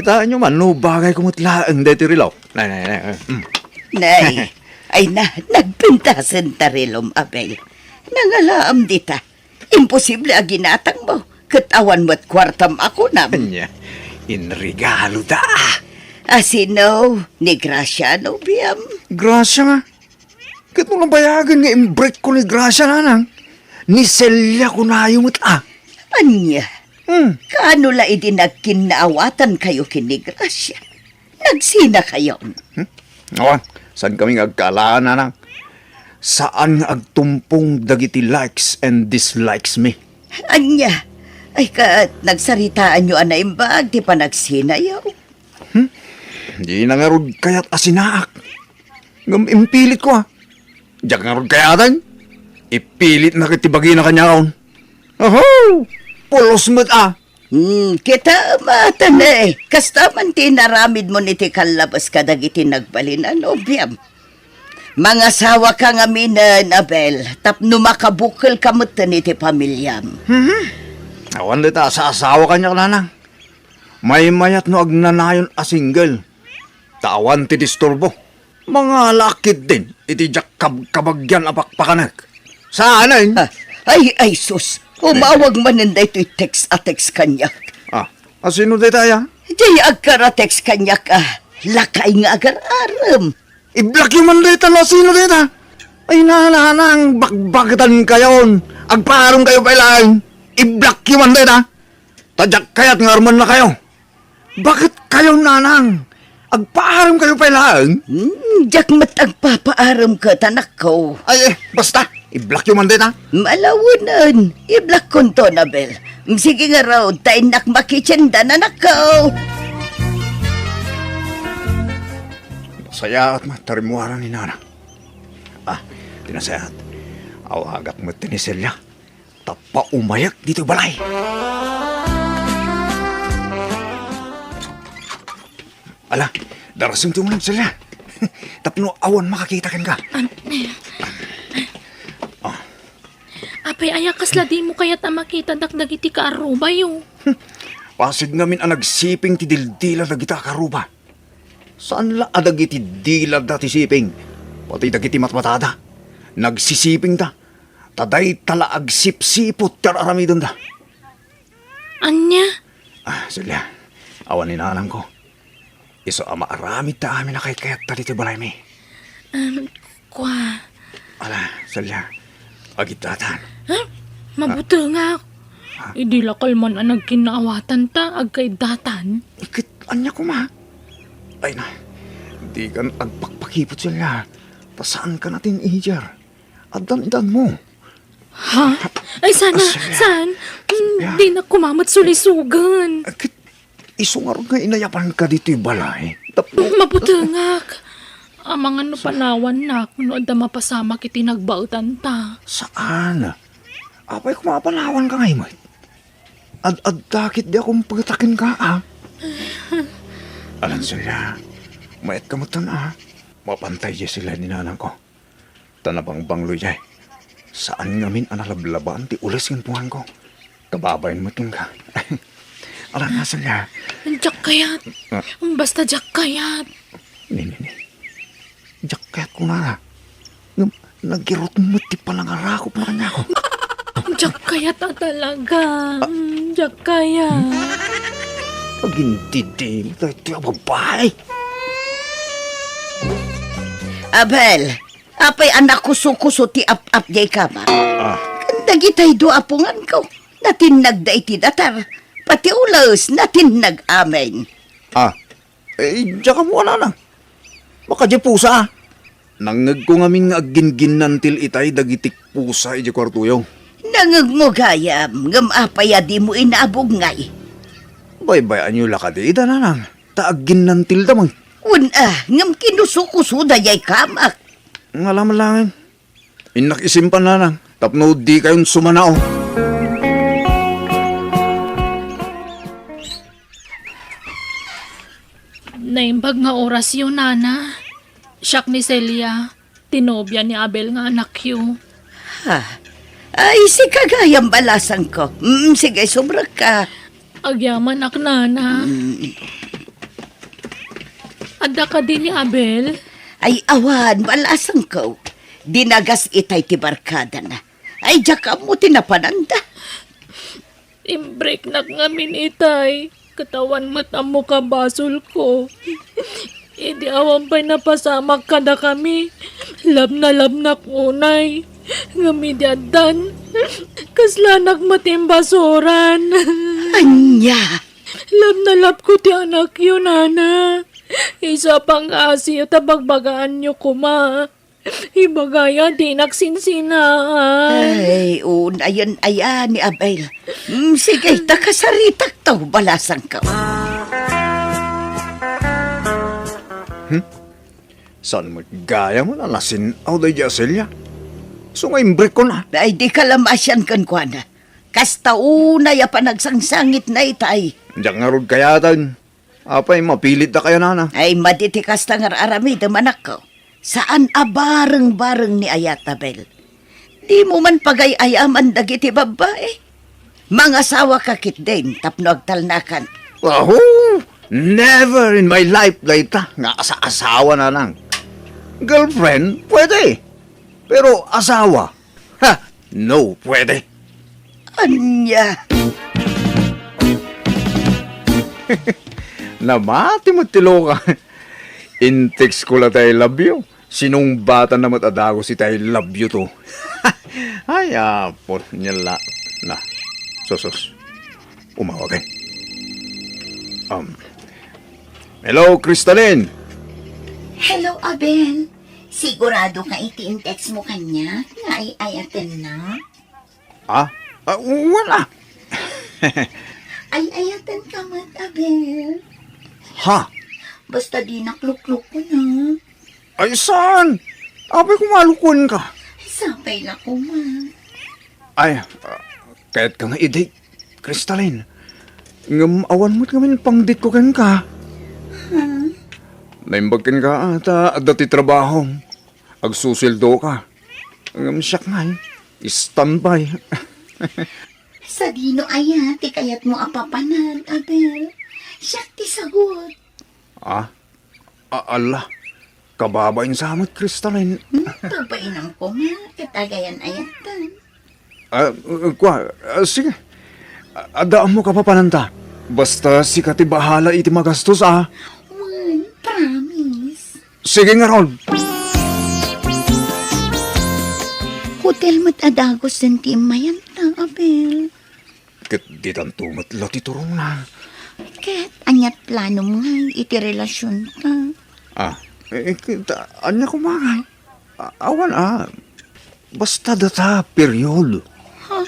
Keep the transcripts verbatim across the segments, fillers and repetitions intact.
Kitaenyo man no bagayko met laeng daytoy relo. Nay, nay, nay, eh, mm. Nay, ay na, nagpintasen ta relom, Abel. Nangalaam dita. Imposible a ginatangmo. Ket awan met kuartam a kunam. Ania, inregaloda. A sino? Ni Gracia, nobiam? Gracia nga? Ket no nabayagen nga imbreakko ni Gracia, nanang, ni Celia kunayo met a. Ania? Hmm. Kaano la idi nagkinnaawatankayo ken ni Gracia? Nagsinakayon? Hmm? Awan, saan kami nga agkaalaan, nanang? Saan nga agtumpong dagiti likes and dislikes mi? Ania? Ay, ket nagsaritaanyo a naimbag ti panagsinayo? Hmm? Dina ngarud kayat a sinaak. Ngem impilitko a. Diak ngarud kayaten. Ipilitna ket ti bagina kaniakon. Oho! Pulos met a. Hmm, kita matan eh. Kasta man ti inaramidmo iti kallabas kadagiti nagbalin a nobiam. Mangasawaka ngaminen, Abel, tapno makabukkelka metten iti pamiliam. Mhm. Awan dayta a saasawa kaniak, nanang. Maymayat no agnanayon a single. Ta awan ti disturbo. Mangalaak ketdin iti diak kabkabagian a pakpakanek. Saanen? Ah, ay, ay, sus. Umawag manen daytoy text a text kaniak. Ah, a sino dayta aya? Diay agkara-text kaniak a lakay nga agar-arem. I-blockyo man dayta no sino dayta. Ay, nanang, bakbaketankayon. Agpaaremkayo pay laeng. I-blockyo man dayta. Ta diak kayat nga armennakayo. Bakit kayo, nanang? Agpaaremkayo pay laeng? Hmm, diak met agpapaarem ket, anakko. Ay, eh, basta, i-blockyo man dayta. Malawenen, i-blockkonto, Abel. Sige ngarud, ta innak makitiendan, anakko. Nasayaat met ta rimmuaran ni nana. Ah, ti nasayaat. Awagak met ni Celia. Tapno umayak ditoy balay. Ala, darasem ti uneg, Celia. Tapno awan makakita kenka. An-, Ah. Apay aya kasla dimo kayat a makitadak dagiti kaarubayo? Pasig ngamin a nagsiping ti dildila dagita a kaaruba. Saan la a dagiti dila da ti siping, pati dagiti matmatada. Nagsisiping da. Ta dayta la agsipsiput ti ar-aramidenda. Ania? Ah, Celia, awan ni nanangko. Isu a maaramid ta amin a kaykayatta ditoy balaymi. Um, kua. Ala, Celia, agiddatan. Ha? Mabutengak. Ha? Idi la kalman a nagkinnaawatan ta, agkaiddatan. Ket ania koma? Ay na, dikan agpakpakiput, Celia. Ta saanka a teenager. Addan-idanmo. Ha? Ay, sana, Asya. Saan? Hmm, Asya. Dinak koma met sulisugen. Ket isu ngarud nga inayabanka ditoy balay. Tapno Mabutengak. Amangan no panawannak no adda mapasamak iti nagbaetanta. Saan? Apay koma a panawanka ngay met? Ad-adda ket di ako mapagtakenka, a. Alan Celia, maetka metten, a. Mapantay diay sila ni nanangko. Ta nabangbanglo idiay. Saan ngamin a nalablabaan ti ules ken punganko. Kababain met kenka. Ala, nasaan nga? Diak kayat. Ah. Basta diak kayat. Ni, ni, ni. Diak kayat kunana. Ngem, nagirot met ti panangarakop na kaniako. Diak kayat a talaga. Ah. Diak kayat. Agindidimo daytoy a babai. Abel, apay a nakusokuso ti ap-ap diay kamak? Ah. Dagitay dua a punganko, natinnagda iti datar. Pati ules, natinnag amin. Ah, eh, diak ammo, nanang. Baka diay pusa, a. Nangngegko ngamin nga aggingginnantil itay dagiti pusa idiay kuartoyo. Nangngegmo gayam, ngem apay a dimo inabug ngay? Baybay-anyo la kadi ida, nanang. Ta agginnantilda met. Wen a, ngem kinusokusoda diay kamak. Ngala met laeng. Innak isimpan, nanang, tapno dikayon sumanao. Naimbag nga orasyo, nana. Siak ni Celia. Ti nobia ni Abel nga anakyo. Ha? Ay, sika gayam balasangko. Mm, sige, sumrekka. Agyamanak, nana. Mm. Adda kadi ni Abel? Ay, awan, balasangko. Dinagas itay ti barkadana. Ay, diak ammo ti napananda. Imbreknak ngamin itay. Ket awan met ammo kabasolko. Idi awan pay napasamak kadakami, labnalabnak unay. Ngem idi addan, kaslanak met imbasuran. Ania? Labnalabko ti anakyo, nana. Isu a pangngaasim ta bagbagaanyo koma. Ibagaya, dinak sinsinaan. Ay, unayen aya ni Abel. Mm, sige, ta kasaritak to, balasangko. Hmm? Saan met gayam a nasin-aw daydi a Celia? Isu nga imbrekkon, a. Ay, di ka la maasian kenkuana. Kasta unay a panagsangsangitna itay. Diak ngarud kayaten. Apay, mapilitda kaya, nana? Ay, madi ti kasta nga ar-aramidem, anakko. Saan a bareng-bareng ni ayat, Abel. Dimo man pagay-ayaman dagiti babbai. Mangasawaka ketdin tapno agtalnakan. Aho! Never in my life dayta nga asa-asawa, nanang. Girlfriend, pwede. Pero asawa, ha, no, pwede. Ania? Namati met ti loka. In-text ko la ti I love you. Sinungbatanna met a dagus iti I love you to. Ay, apo, nia la. Na, sus, sus. Umawag, eh. Um, hello, Crystalline. Hello, Abel. Sigurado ka iti in-text mo kaniak nga ay-ayatennak? Ah? Ah, wala. Ay-ayatenka met, Abel. Ha? Basta dinak luklukon, ha? Ay, saan? Apay, kumalukuenka. Sapay la koma. Ay, ah, kayatka nga i-date, Crystalline. Ngem awan met ngamin pang-date ko kenka. Ha? Naimbag kenka, ah, ta adda ti trabahom. Agsusueldoka. Ngem siak ngay, standby. Sadino aya ti kayatmo a papanan, Abel? Siak ti sagut. Ah? A-, ala, kababain sa met, Crystalline. Hmm, pagbainam koma, ket agayan-ayatan. Ah, kua, ah, sige. A-, adda ammo kapapananta. Basta sika ti bahala iti magastos, ah. Wen, promise. Sige ngarud. Hotel met a dagus ti immayanta, Abel. Ket ditanto met la ti turongna. Ket aniat planom ngay iti relasionta? Ah, eh, ket, ah, ania koma ngay? A-, awan, ah. Basta data, period. Ha?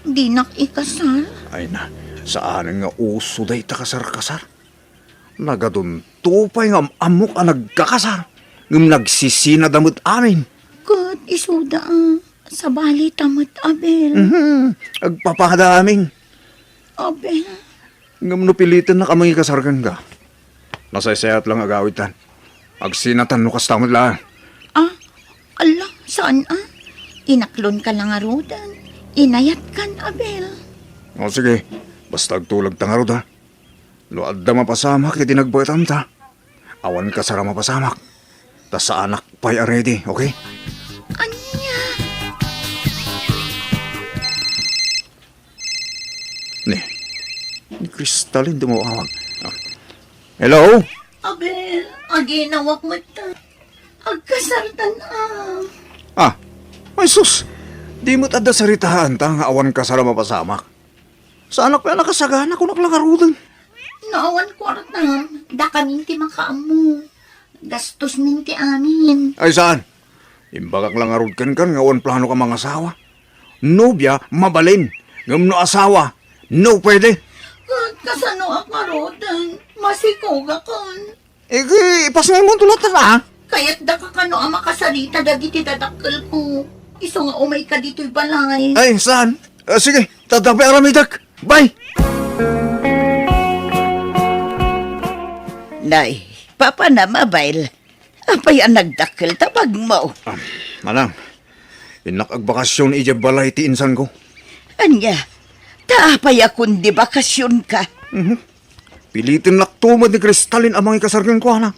Dinak ikasar? Ay na, saanen nga uso dayta kasar-kasar. Nagadunto pay nga am-ammok a nagkakasar, ngem nagsisinada met amin. Ket isuda a, sabali ta met, Abel. Mhm, agpapada amin. Abel. Ngem no pilitennak a mangikasar kenka, nasaysayat lang agawidtan. Agsinatan no kasta met laeng. Ah, ala, saan a? Inaklonka la ngaruden. Inayatkan, Abel. O sige, basta agtulag ta ngarud, ha? No adda mapasamak iti nagbaetamta, awan kasar a mapasamak. Ta saanak pay a ready, okay? Ania? Ni, ni Crystalline ti umawag. Ah. Hello? Abel, aginawak met ta. Agkasartan a. Ah, ay sus! Di met adda saritaanta nga awan kasar a mapasamak. Saanak pay a nakasagana, kunak la ngaruden. No awan kuartam, dakamin ti makaammo. Gastosmin ti amin. Ay, saan? Imbagak la ngarud kenka nga awan plano ka mangasawa. Nobia, mabalin. Ngem no asawa, no pwede. Ket kasano a ngaruden? Masikogakon. Iti, ipasngaymonto latta, ha? Kayatdaka kano a makasarita dagiti dadakkelko. Isu nga umayka ditoy balay. Ay, saan? Ah, sige, ta adda pay aramidek. Bye! Nay, papanam, Abel. Apay a nagdakkel ta bagmo? Ah, manang, innak agbakasyon idiay balay ti insanko. Ania? Ta apay a kundi bakasyonka? Mhm. Pilitennakto met ni Crystalline a mangikasar kenkuana.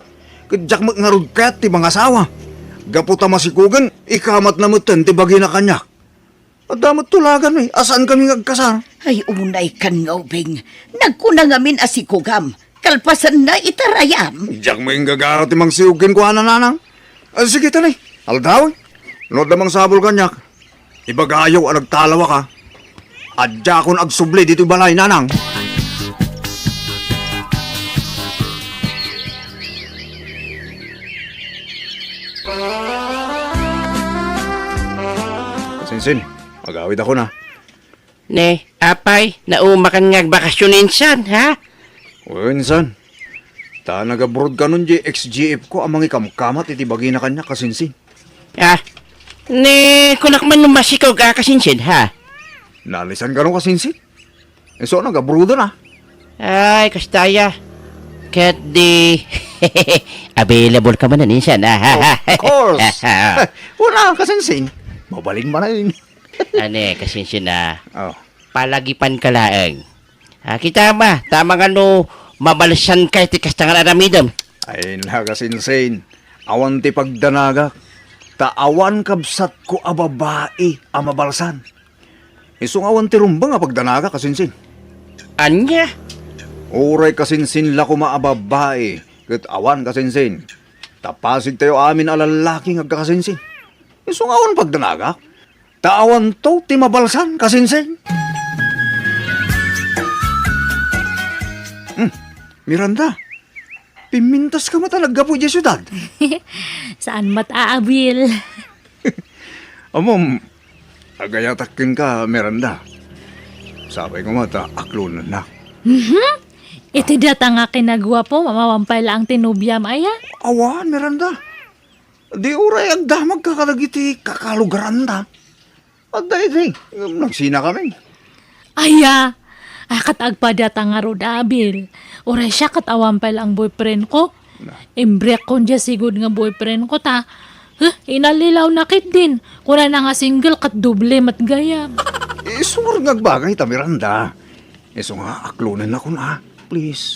Ket diak met ngarud kayat ti mangasawa. Gapu ta masikogen, ikamatna metten ti bagina kaniak. Adda met tulagan, eh, a saankami nga agkasar. Ay, unaykan nga ubing. Nagkuna ngamin a sikogam. Kalpasanna itarayam. Diak met inggagara ti mangsikog kenkuana, nanang. Ah, sige, tani. Aldaw, eh. No adda mangsabol kaniak, ibagayo a nagtalawaka. Adda akon agsubli ditoy balay, nanang. Sinsin, agawid ako na. Ne, apay, naumakan nga agbakasyon insan, ha? Wen, insan. Ta nagabroad kanon di X G F ko a mangikamkamat iti bagina kaniak, kasinsin. Ah, ne, kunak man no masikog a kasinsin, ha? Nalisan kano, kasinsin? Isu a nagabroaden, ah. Ay, kasta aya. Ket di, available ka man insan, ah. Of course. Wala, kasinsin. Mabalin man ay. Ane, kasinsin, ah. Oh. Palagipan ka laeng. Ah, kita ma, tama nga no mabalsan ka iti kasta nga aramidem. Ay, nakasinsin. Awan ti pagdanagak. Ta awan kabsatko a babai a mabalsan. Isu nga awan ti rumbeng a pagdanagak, kasinsin. Ania? Uray kasinsin la koma a babai, ket awan, kasinsin. Ta pasigtayo amin a lallaki nga agkakasinsin. Isu nga awan pagdanagak. Ta awanto ti mabalsan, kasinsin. Hmm, Miranda, pimmintas ka met a naggapu idiay siudad? Saan met a abil. Ammom, agayatak kenka, Miranda. Sapay koma ta aklonennak. Mhm. Iti data nga kinaguapo, mawan pay laeng ti nobiam, aya? Awan, Miranda. Di uray agdamagka kadagiti kakalugaranda. Adda idi, nagsinakamin. Aya, a, ket agpadata ngarud a abil. Uray siak ket awan pay laeng boyfriend ko. Na. Imbreak kon dia sigud nga boyfriend ko ta. Huh, inallilaw na ketdin. Kunana nga single ket doble met gayam. Isu nga agbagay ta, Miranda. Isu nga aklonennak, ah. Please.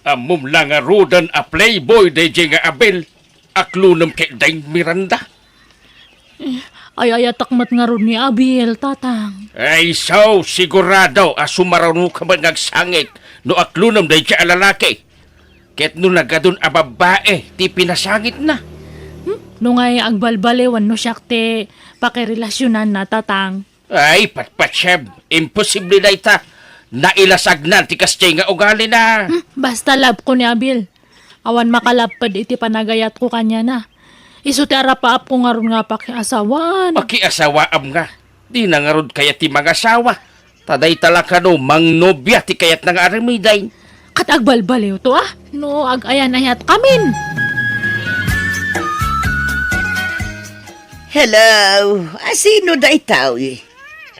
Ammom la ngaruden a playboy daydiay nga abil, aklonem ketdin, Miranda. Eh, ay-ayatek met ngarud ni abil, tatang. Ay, so, sigurado a sumaruno ka met nga agsangit no aklonem daydiay a lalaki. Ket no nagadun a babbai ti pinasangitna. Hmm? No ngay agbalbaliwan no siak ti pakirelasionanna, tatang. Ay, patpatsem, imposible dayta. Nailasagnan ti kasdiay nga ugalina. Hmm, basta love ko ni Abil. Awan makalapped iti panagayatko kaniana. Isu ti arapaapko ngarud nga pakiasawaan. Pakiasawaam nga. Dina ngarud kayat ti mangasawa. Ta dayta la kano mangnobia ti kayatna nga aramiden. Ket agbalbaliwto, a, no ag-ayan-ayatkamin. Hello, a, sino daytoy?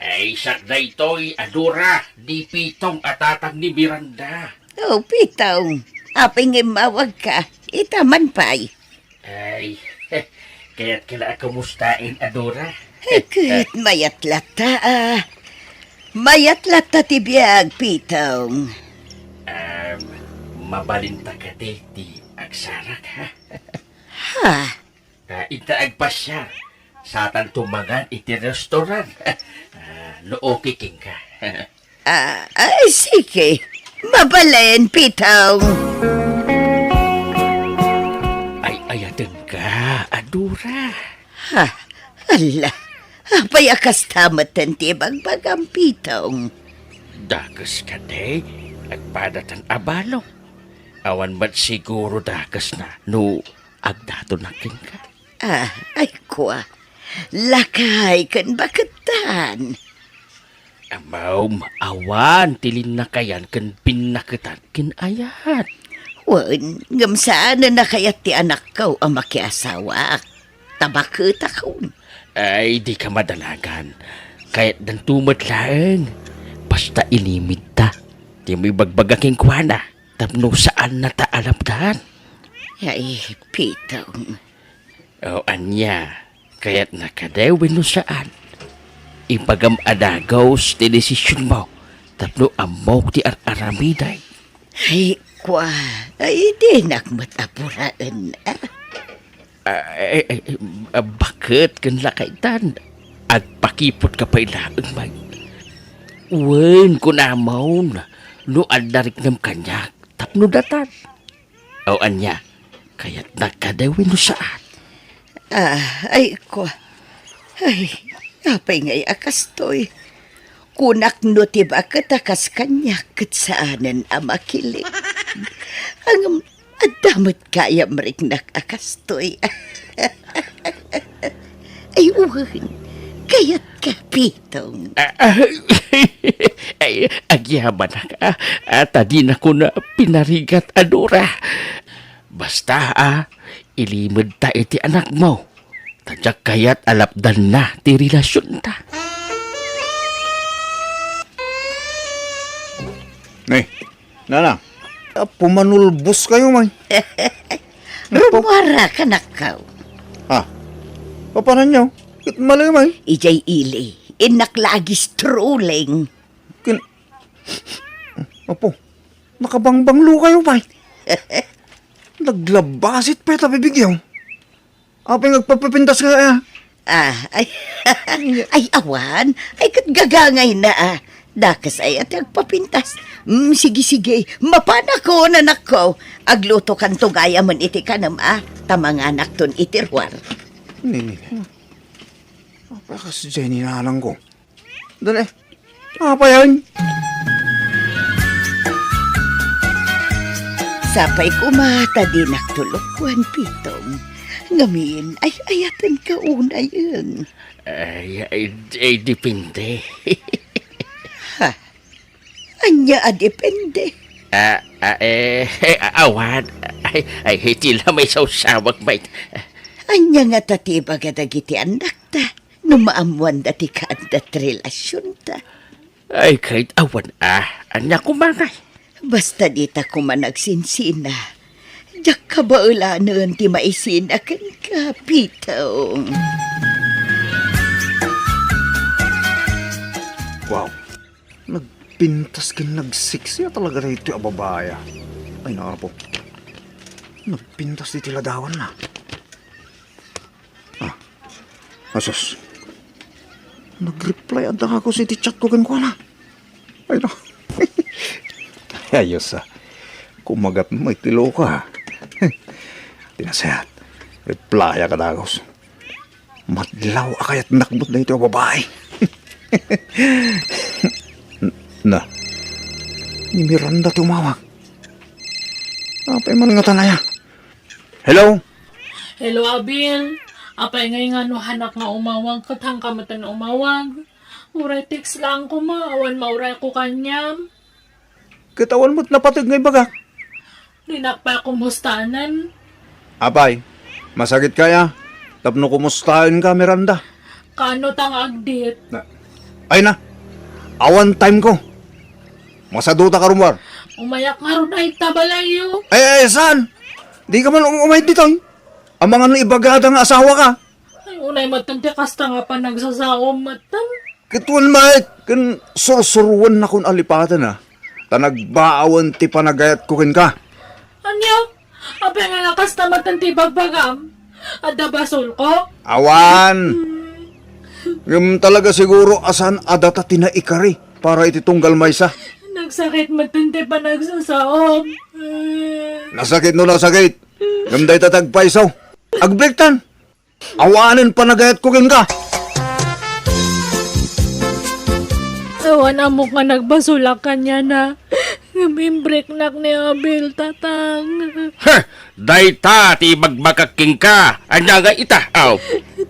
Ay, siak daytoy, a, Dora, ni Pitong a tatang ni Miranda. Oh, Pitong, apay nga immawagka? Ita man pay. Ay, kayatko la a kumustaen, a, Dora? Ay, ket mayat latta, a. Mayat latta ti biag, Pitong. Em, mabalinta kadi ti agsarak, ha? Ha? A, inta agpasiar. Satanto mangan iti restaurant. A, no okay kenka. A, ay, sige. Mabalin, Pitong. Ay-ayatenka, a Dora. Ha? Ala, apay a kasta metten ti ibagbagam, Pitong? Dakes kadi, agpadatan a balo. Awan met siguro dakesna no agdatonak kenka. A, ay kua, lakay ken bakettan. Ammom, awan ti linnakayan ken binnaketan ken ayat. Wen, ngem saanen a kayat ti anakko a makiasawaak, ta baketakon. Ay, dika madanagan. Kayatdanto met laeng. Basta inimidta ti maibagbaga kenkuana tapno saannata a lapdan. Ay, Pitong. O ania, kayatna kadi wenno saan? Ibagam a dagus ti desisionmo tapno ammok ti ar-aramidek. Ay, kua, ay, dinak met apuraen, ah. Ah, eh, eh, eh, ah, baket ken lakaytan? Agpakiputka pay laeng, May. Wen, kunamon, no adda riknam kaniak, tapno datan. O ania, kayatnak kadi wenno saan? Ah, ay, kua. Ay, apay ngay a kastoy? Kunak no ti baket a kas kaniak ket saanen a makilik. Ngem adda met gayam riknak a kastoy. Ay, wen, kayatka, Pitong. Ah, ah, ay, agyamanak, ah, ah, ta dinakon pinarigat a Dora. Basta, ah, ilimedta iti anakmo. Ta diak kayat a lapdanna ti relasionta. Ni, nana, a pumanulbos kayo, May. Rummuar, kanakko. Ah, papananyo? Ket mali, May. Idiay ili, innak la a strolling. Kin-, Apo, nakabangbanglo kayo, May. Naglabasit pay ta bibigyo. Apay nga agpapapintas ka, ah? Ah, ay, ay, awan. Ay, ket gagangayna, ah. Dakes aya ti agpapintas. Mm, sige, sige. Mapanakon, anakko. Aglutokanto gayamen iti kanem, ah. Ta manganakton iti ruar. Ni, ni, ni. Apay kas Jenny na lang ko. Dali. Apayan? Sapay koma ta dinak tulokwan, Pitong. Ngamin, ay-ayatenka unayen. Ay, ay, ay, depende. Ha? Ania a depende? Ah, ah, eh, eh, awan. Ay, ay, iti la maisawsawag, May. Ania ngata ti ibaga dagiti annakta? No maammoanda ti kaadda ti relasionta. Ay, ket awan a, ania koma ngay? Basta dita koma nagsinsina. Diak kabaelanen ti maisina kenka, Pitong. Wow. Nagpintas ken nagseksi a talaga daytoy a babai, ah. Ay, naarapo. Nagpintas ti ladawanna. Ah. Asus. Nag-reply a dakes iti chat ko kenkuana. Ay, no. Ayos, ah. Kumagat mo iti loka. Ti nasayaat, replya ka dakes. Madlaw a kayatnak met daytoy a babai. Na. Ni Miranda ti umawag. Apay man ngatan aya? Hello? Hello, Abil. Apay ngay nga no hanak nga umawag, ket hanka metten umawag? Uray text lang koma, awan maurayko kaniam. Ket awan met napateg nga ibagak. Dinak pay kumustanen. Apay, masakit kaya? Tapno kumustaen ka, Miranda? Kano ta nga agdit? Na, ay na, awan time ko. Masaduta ka rummuar. Umayak ngarud ay ta balayyo. Ay, ay, saan? Di ka man um-, umay ditoy. Amangan no ibagada nga asawa ka. Ay, unay metten ti kasta nga panagsasaom metten. Ket wen met, ken sursuruennakon a lipaten, a, ta nagbaawen ti panagayatko kenka. Ania? Apay nga kasta metten ti ibagbagam? Adda basolko? Awan. Hmm. Ngem talaga siguro a saan a data ti naikari para iti tunggal maysa. Nagsakit metten ti panagsasaom. Nasakit no nasakit. Ngem dayta ti agpayso. Agbreaktan. Awanen panagayatko kenka. Awan ammok nga nagbasolak kaniana. Ngem imbreaknak ni Abil, Tatang. Heh! Dayta ti ibagbagak kenka. Ania ngay ita? Aw.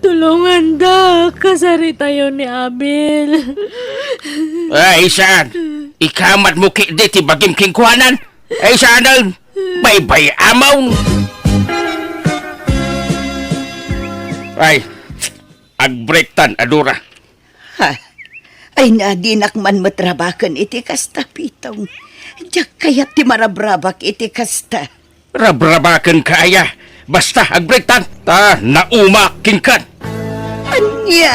Tulongandak. Kasaritayo ni Abil. Ay, saan? Ikamatmo ketdi ti bagim kenkuanan. Ay, saanen? Baybay-amon! Ay, agbreaktan a Dora. Ha? Ay, na, dinak man met rabaken iti kasta, Pitong. Diak kayat ti marabrabak iti kasta. Rabrabakenka aya. Basta, agbreaktan, ta naumak kenkan. Ania?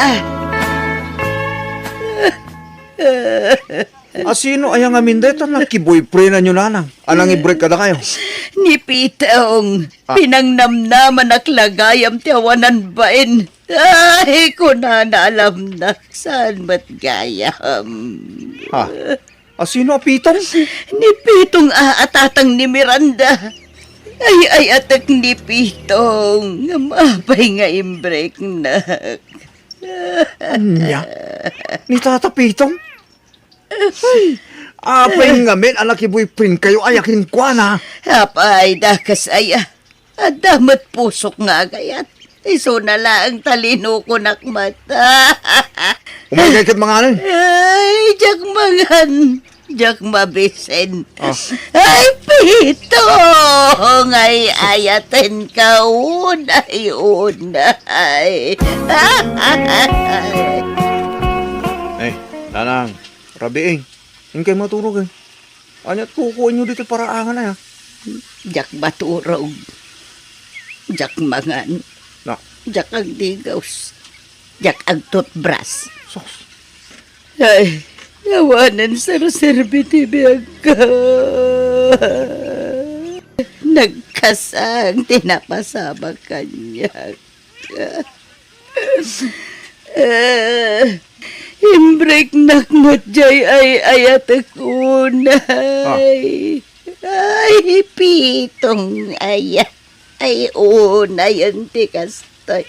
Asino aya ngamin dayta nakiboyfriendanyo, nanang, a nangi-break kadakayo? Ni Pitong, Ah. pinangnamnamanak la gayam ti awanan bain. Ay, kunana, alamnak, saan met gayam? Ha? Asino a Pitong? Ni Pitong a, a tatang ni Miranda. Ay, ay, atek ni Pitong. Ngem apay nga imbreknak? Ania? Ni Tata Pitong? Ay, apay ngamin a nakiboyfriend kayo aya kenkuana? Apay, dakas aya. Adda met pusok nga agayat. Isuna laeng talino ko nakmata. Umay kay ket manganen? Ay, diak mangan. Diak mabisen. Ah. Ay, Pitong! Ay, ayaten ka, unay, unay. Eh, nanang, rabiing. Inkay maturog, eh. Aniat kukuanyo ditoy paraangan, ay, ah? Diak maturog. Diak mangan. Na? Diak agdigos. Diak agtutbras. Sus. Ay, awanen serserbi ti biagko. Nagkasang ti napasabak kaniak. Eh, imbreknak met jay ay-ayatek unay. Ah. Ay, Pitong aya. Ay, unayen ti kasta.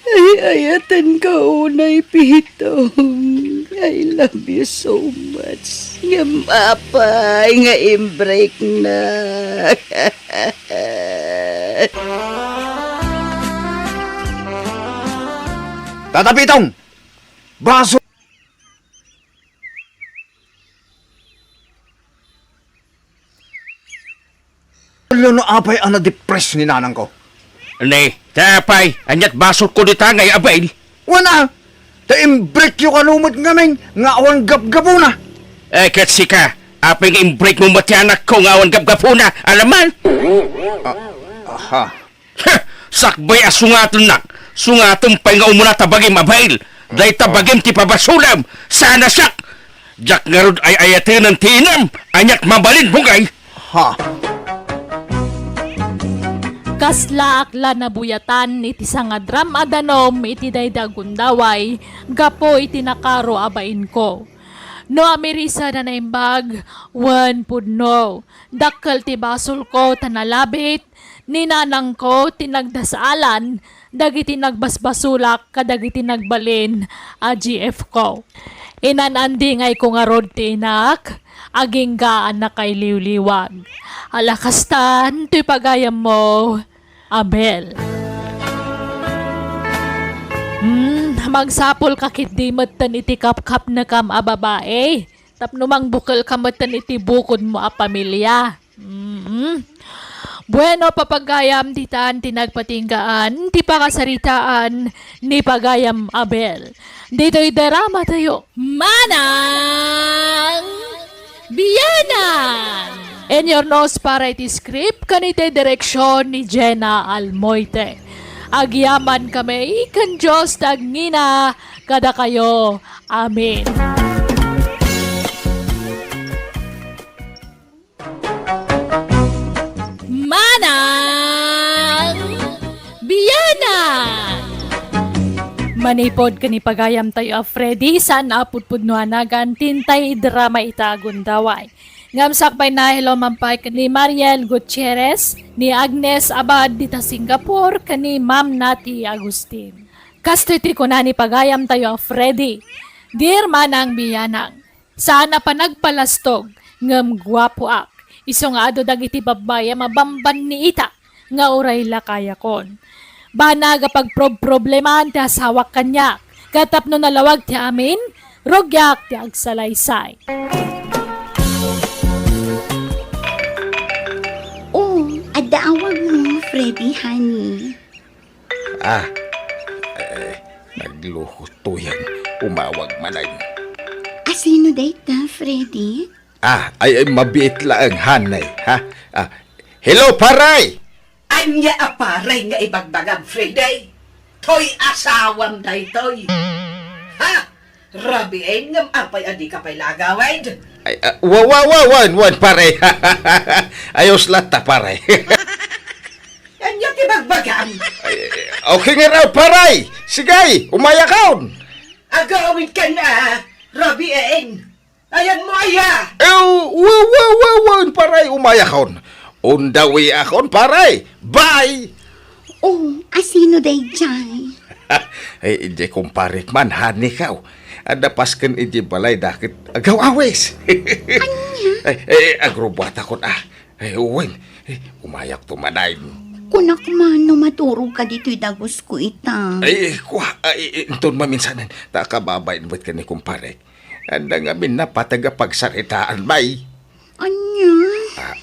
Ay, ayaten ka unay, Pitong. I love you so much. Ngem apay nga imbreknak? Tata Pitong! Baso! Ulo no apay a na-depress ni nanangko. Ne, ta apay, aniat basolko dita nga abail? Wen a, ta imbrekyo kano met ngamin nga awan gapgapuna. Eh, ket sika, apay nga imbrekmo met ti anakko nga awan gapgapuna, alaman? Ah, aha. Ha! Sakbay a sungatennak, sungatem pay nga umuna ta bagim abail. Dayta bagim ti pabasolem, sana siak. Diak ngarud ay-ayatenen ti inam, aniat mabalin, bugay. Ha? Kaslaak la nabuyatan iti sangadram a danum iti dayta a gundaway gapu iti nakaro a bainko. No amirisen a naimbag, wen pudno. Dakkel ti basolko ta nalabit, ni nanangko ti nagdasaalan dagiti nagbasbasolak kadagiti nagbalin a G F ko. Inan-andingayko ngarud ti inak, agingga a nakailiwliwag. Ala kastan toy pagayammo, Abel. Hmm, magsapulka ketdi metten iti kapkapnekam a babai, tapno mangbukelka metten iti bukodmo a pamilia. Mm. Bueno, papagayam, ditan ti nagpatinggaan ti pakasaritaan ni pagayam Abel. Ditoy drama tayo, Manang Bianang! Inyurnos para iti script ken iti direksyon ni Jenna Almoite. Agyaman kami ken Dios ti agngina kadakayo. Amen. Manang Bianang! Manipud ken ni pagayam tayo a Freddy, saan a pudpudno a nagan ti intay drama ita a gundaway. Ngem sakbay na, hello man pay ken ni Mariel Gutierrez, ni Agnes Abad dita Singapore, ken ni Ma'am Nati Agustin. Kastoy ti kuna ni pagayam tayo a Freddy, Dear Manang Bianang, saan a panagpalastog, ngem guapoak. Isu nga adu dagiti babbai a mabambanniitak nga uray lakayakon. Banag a pagprobproblemaan ti asawak kaniak, ket tapno nalawag ti amin, rugiak ti agsalaysay. Oh, adda awagmo, Freddy, honey. Ah, eh, nagluko to yan. Umawag manen. Asino dayta, Freddy? Ah, ay, ay, mabiit laeng, hanay, ha? Ah, hello, paray! Ania a paray nga ibagbagam, Freddy? Toy asawam daytoy. Ha? Rabiin, ngem apay a dika pay la agawid? Ay, ah, wa, wa, wa, wen, wen, pare. Ayos latta, pare. Ania ti bagbagam? Ay, okay nga raw, pare. Sige, umayakon. Agawidkan a, Rabiin. Ayanmo aya? Eh, wa, wa, wa, wen, pare, umayakon. On the way akon, pare. Bye. Oh, asino daydiay? Ay, idiay kumparek man, honey kaw. Adda pasken idiay balayda ket agaw-awis. Ania? Ay, eh, agrubbuatakon, ah. Ay, wen, eh, umayakto manen. Kunak man no maturogka ditoy dagusko ita. Ay, kua, ay, inton maminsanen, ta kababain met ken ni kumparek. Adda ngamin napateg a pagsaritaan, bay. Ania? Ah,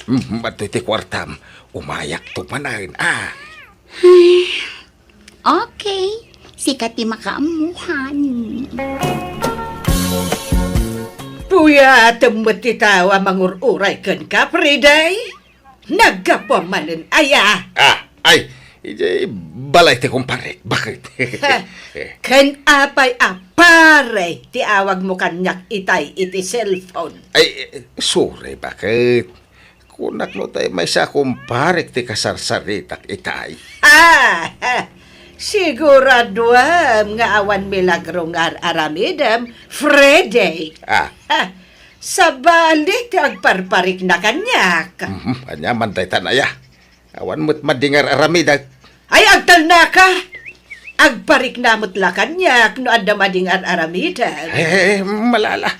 mm, mm, adtoy ti kuartam. Umayakto manen, ah. Ay, okay. Sika ti makaammuhan. Puyatem met ti tao a mangur-uray kenka, Friday. Naggapuam manen aya? Ah, ay, idiay balay ti kumparek. Bakit? Ha, ken apay a pare ti awagmo kaniak itay iti cellphone? Ay, eh, sorry, bakit? Kunak no tay maysa a kumparek ti kasarsaritak itay. Ah, ha, siguraduam nga awan milagro nga ar-aramidem, Friday. Ah. Ha, sabali ti agparparikna kaniak. Mhm, ania man daytan aya? Awan met madi nga ar-aramidek. Ay, agtalnaka! Agparikna met la kaniak no adda madi nga ar-aramidek. Eh, malala.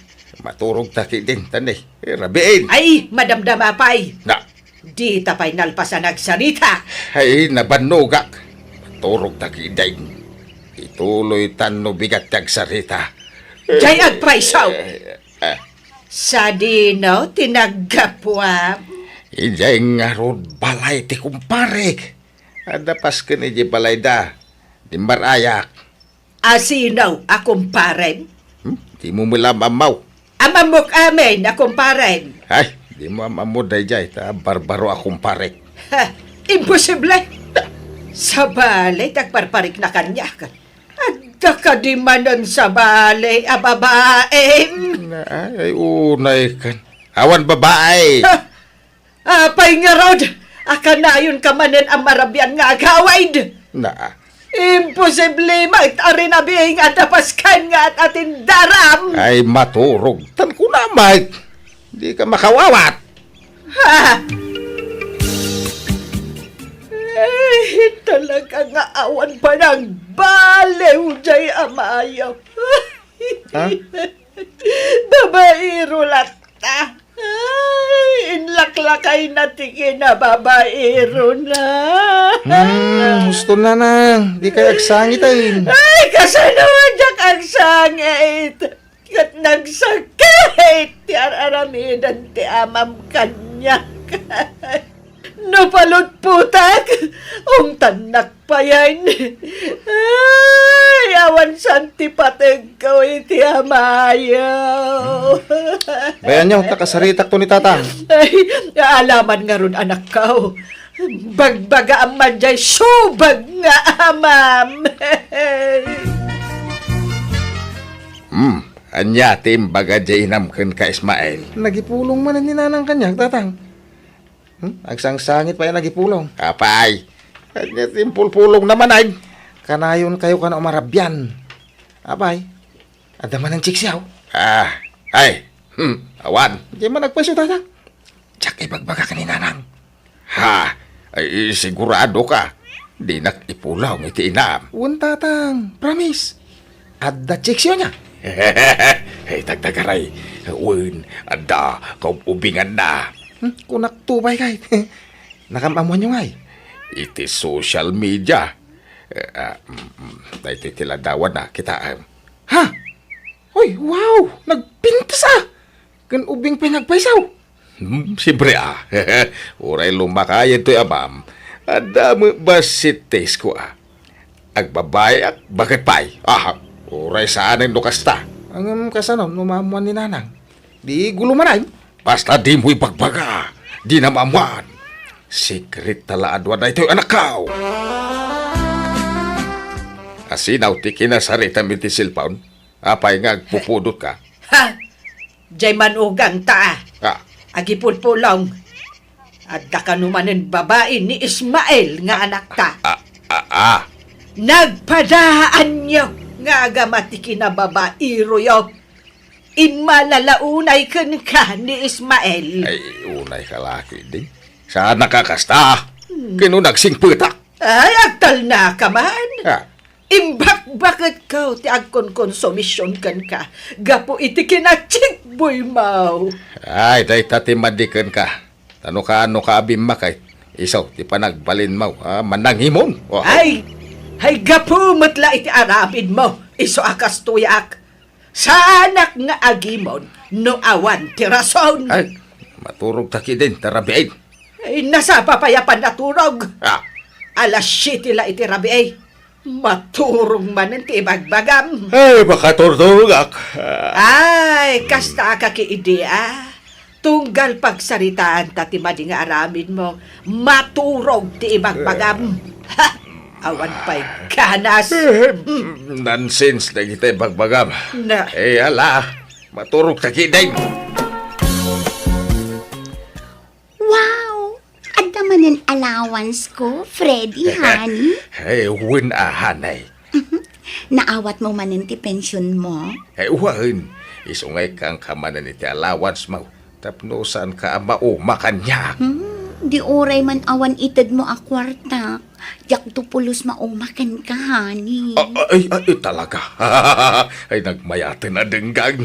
Maturogta ketdin, tan, eh, rabiin. Ay, madamdama pay. Na. Dita pay nalpasan agsarita. Ay, nabannogak. Maturogta ketdin. Ituloytan no bigat ti agsarita. Jay agpayso. Eh, eh. Sadino ti naggapuam? Idiay ngarud balay ti kumparek. Adda pasken idiay balayda. Dimmar-ayak. Asino a kumparem? Hmm? Dimo met la maammo. Amammok amin a kumparem. Ay, dimo am-ammo daydiay, ta barbaro a kumparek. Ha, imposible! Sabali ti agparparikna kaniak. Adda kadi manen sabali a babaem? Na, ay, unay kan. Awan babae. Ha? Apay ngarud, a kanayonka manen a marabian nga agawid? Na. Imposible met a rinabii nga adda pasken nga at-atindaram. Ay, maturog. Tan kuna met. Dika makawawat. Ha? Ay, talaga nga awan panangbaliw jay amayo. Ha? Babaero latta. Ay, inlaklakayna ti kinababaerona. Hmm, husto, nanang. Dikay agsangit, ay. Ay, kasano diak agsangit? Ket nagsakit ti ar-aramiden ti amam kaniak. No palutputak, ungtannak payen. Ay, awan saan ti pategko iti amayo. Bayanyo, ta kasaritakto ni Tatang. Ay, alaman ngarud, anakko. Bagbagaam man jay subag nga amam. Hmm, ania ti imbaga jay inam kenka, Ismael? Nagipulong manen ni Nanang kaniak, Tatang. Hmm? Agsangsangit pay a nagipulong. Apay, ania ti impulpulongna manen? Kanayonkayo kano a marabian. Apay, adda manen checksyo? Ah, ay, hmm, awan. Diay man agpayso, Tatang. Diak ibagbagak ni Nanang. Ha? Ay, sigurado ka? Dinak ipulong iti inam. Wen, Tatang. Promise. Adda checksyo nia? Ay, tagtagaray. Wen, adda kaub-ubinganna. Hmm, kunak to, bay, kay. Nakam-ammoanyo ngay? Iti social media. Eh, ah, mm, mm. Daytoy ti ladawanna, kitaem. Ha? Hoy, wow! Nagpintas a! Ken ubing pay nga agpayso. Hmm, siempre a. Uray lumakayen toy amam, adda met bassit taste ko a. Agbabayak, bakit pay? Ah, uray saanen no kasta. Ngem kasano no maammoan ni Nanang? Di gulo manen. Basta dimo ibagbaga. Dina maammoan. Secret ta la aduan daytoy, anakko. Asinaw ti kinasaritam iti cellphone? Apay nga agpupudotka? Ha? Jay manugangta, ah. Ah. Agipulpulong. Adda kano manen babai ni Ismael nga anakta. Ah, ah, ah. Nagpadaanyo nga agama ti kinababairoyo. Immalala unay kenka ni Ismael. Ay, unay ka laki, ding. Saan nakakasta? Hmm. Kino nagsingpetak? Ay, agtalna ka man. Ah. Imbakbaketko ti agkonkonsumision kenka gapu iti kinachikboymo. Ay, dayta ti madi kenka. Ta no kaano ka a bimmakay, isu ti panagbalinmo a manangimon. Oh. Ay, ay, gapu met la iti aramidmo, isu a kastoyak. Saanak nga agimon no awan ti rason. Ay, maturog ta kidin ta rabii. Ay, nasapa pay a pannaturog. Ah. Alas siete la iti rabii. Maturog manen ti ibagbagam. Ay, makaturturogak. Ay, kasta ka ki idi, ah. Tunggal pagsaritaanta ti madi nga aramidmo, maturog ti ibagbagam. Ha! Awan pay ganas. Eh, nonsense dagiti ibagbagam. Na. Eh, ala, maturog ta kidin. Wow! Adda manen allowance ko, Freddy, honey? Eh, wen a, honey. Naawatmo manen ti pensionmo? Eh, wen. Isu nga ikkanka manen iti allowance mo. Tapno saanka a mauma kaniak. Hmm, di uray man awan itedmo a kuarta. Diakto pulos mauma kenka, honey. Ah, ay, ay, talaga. Ay, nagmayaten a denggan.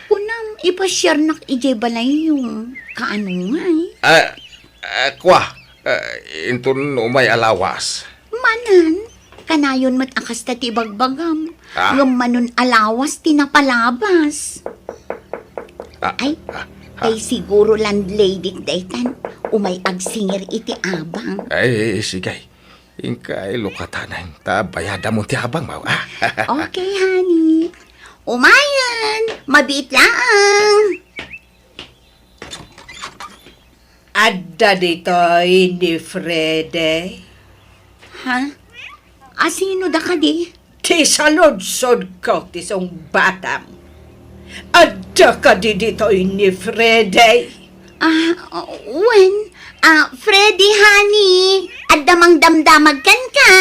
Kunam, ipasiarnak idiay balayyo. Kaano ngay? Ah, ah, kua, ah, inton umay a lawas. Manen, kanayon met a kasta ti ibagbagam. Ah. Ngem manen a lawas ti napalabas. Ah, Ay, ah, ah. Ay siguro landlady daytan. Umay agsingir iti abang. Ay, sige. Inkay lukatanan ta bayadamon ti abangmo, ah. Okay, honey. Umayen, mabiit laeng. Adda ditoy ni Frede. Ha? Asino da kadi? Ti saludsodko ti sungbatam. Adda kadi ditoy ni Frede? Ah, wen. Ah, Freddy, honey. Adda mangdamdamag kenka.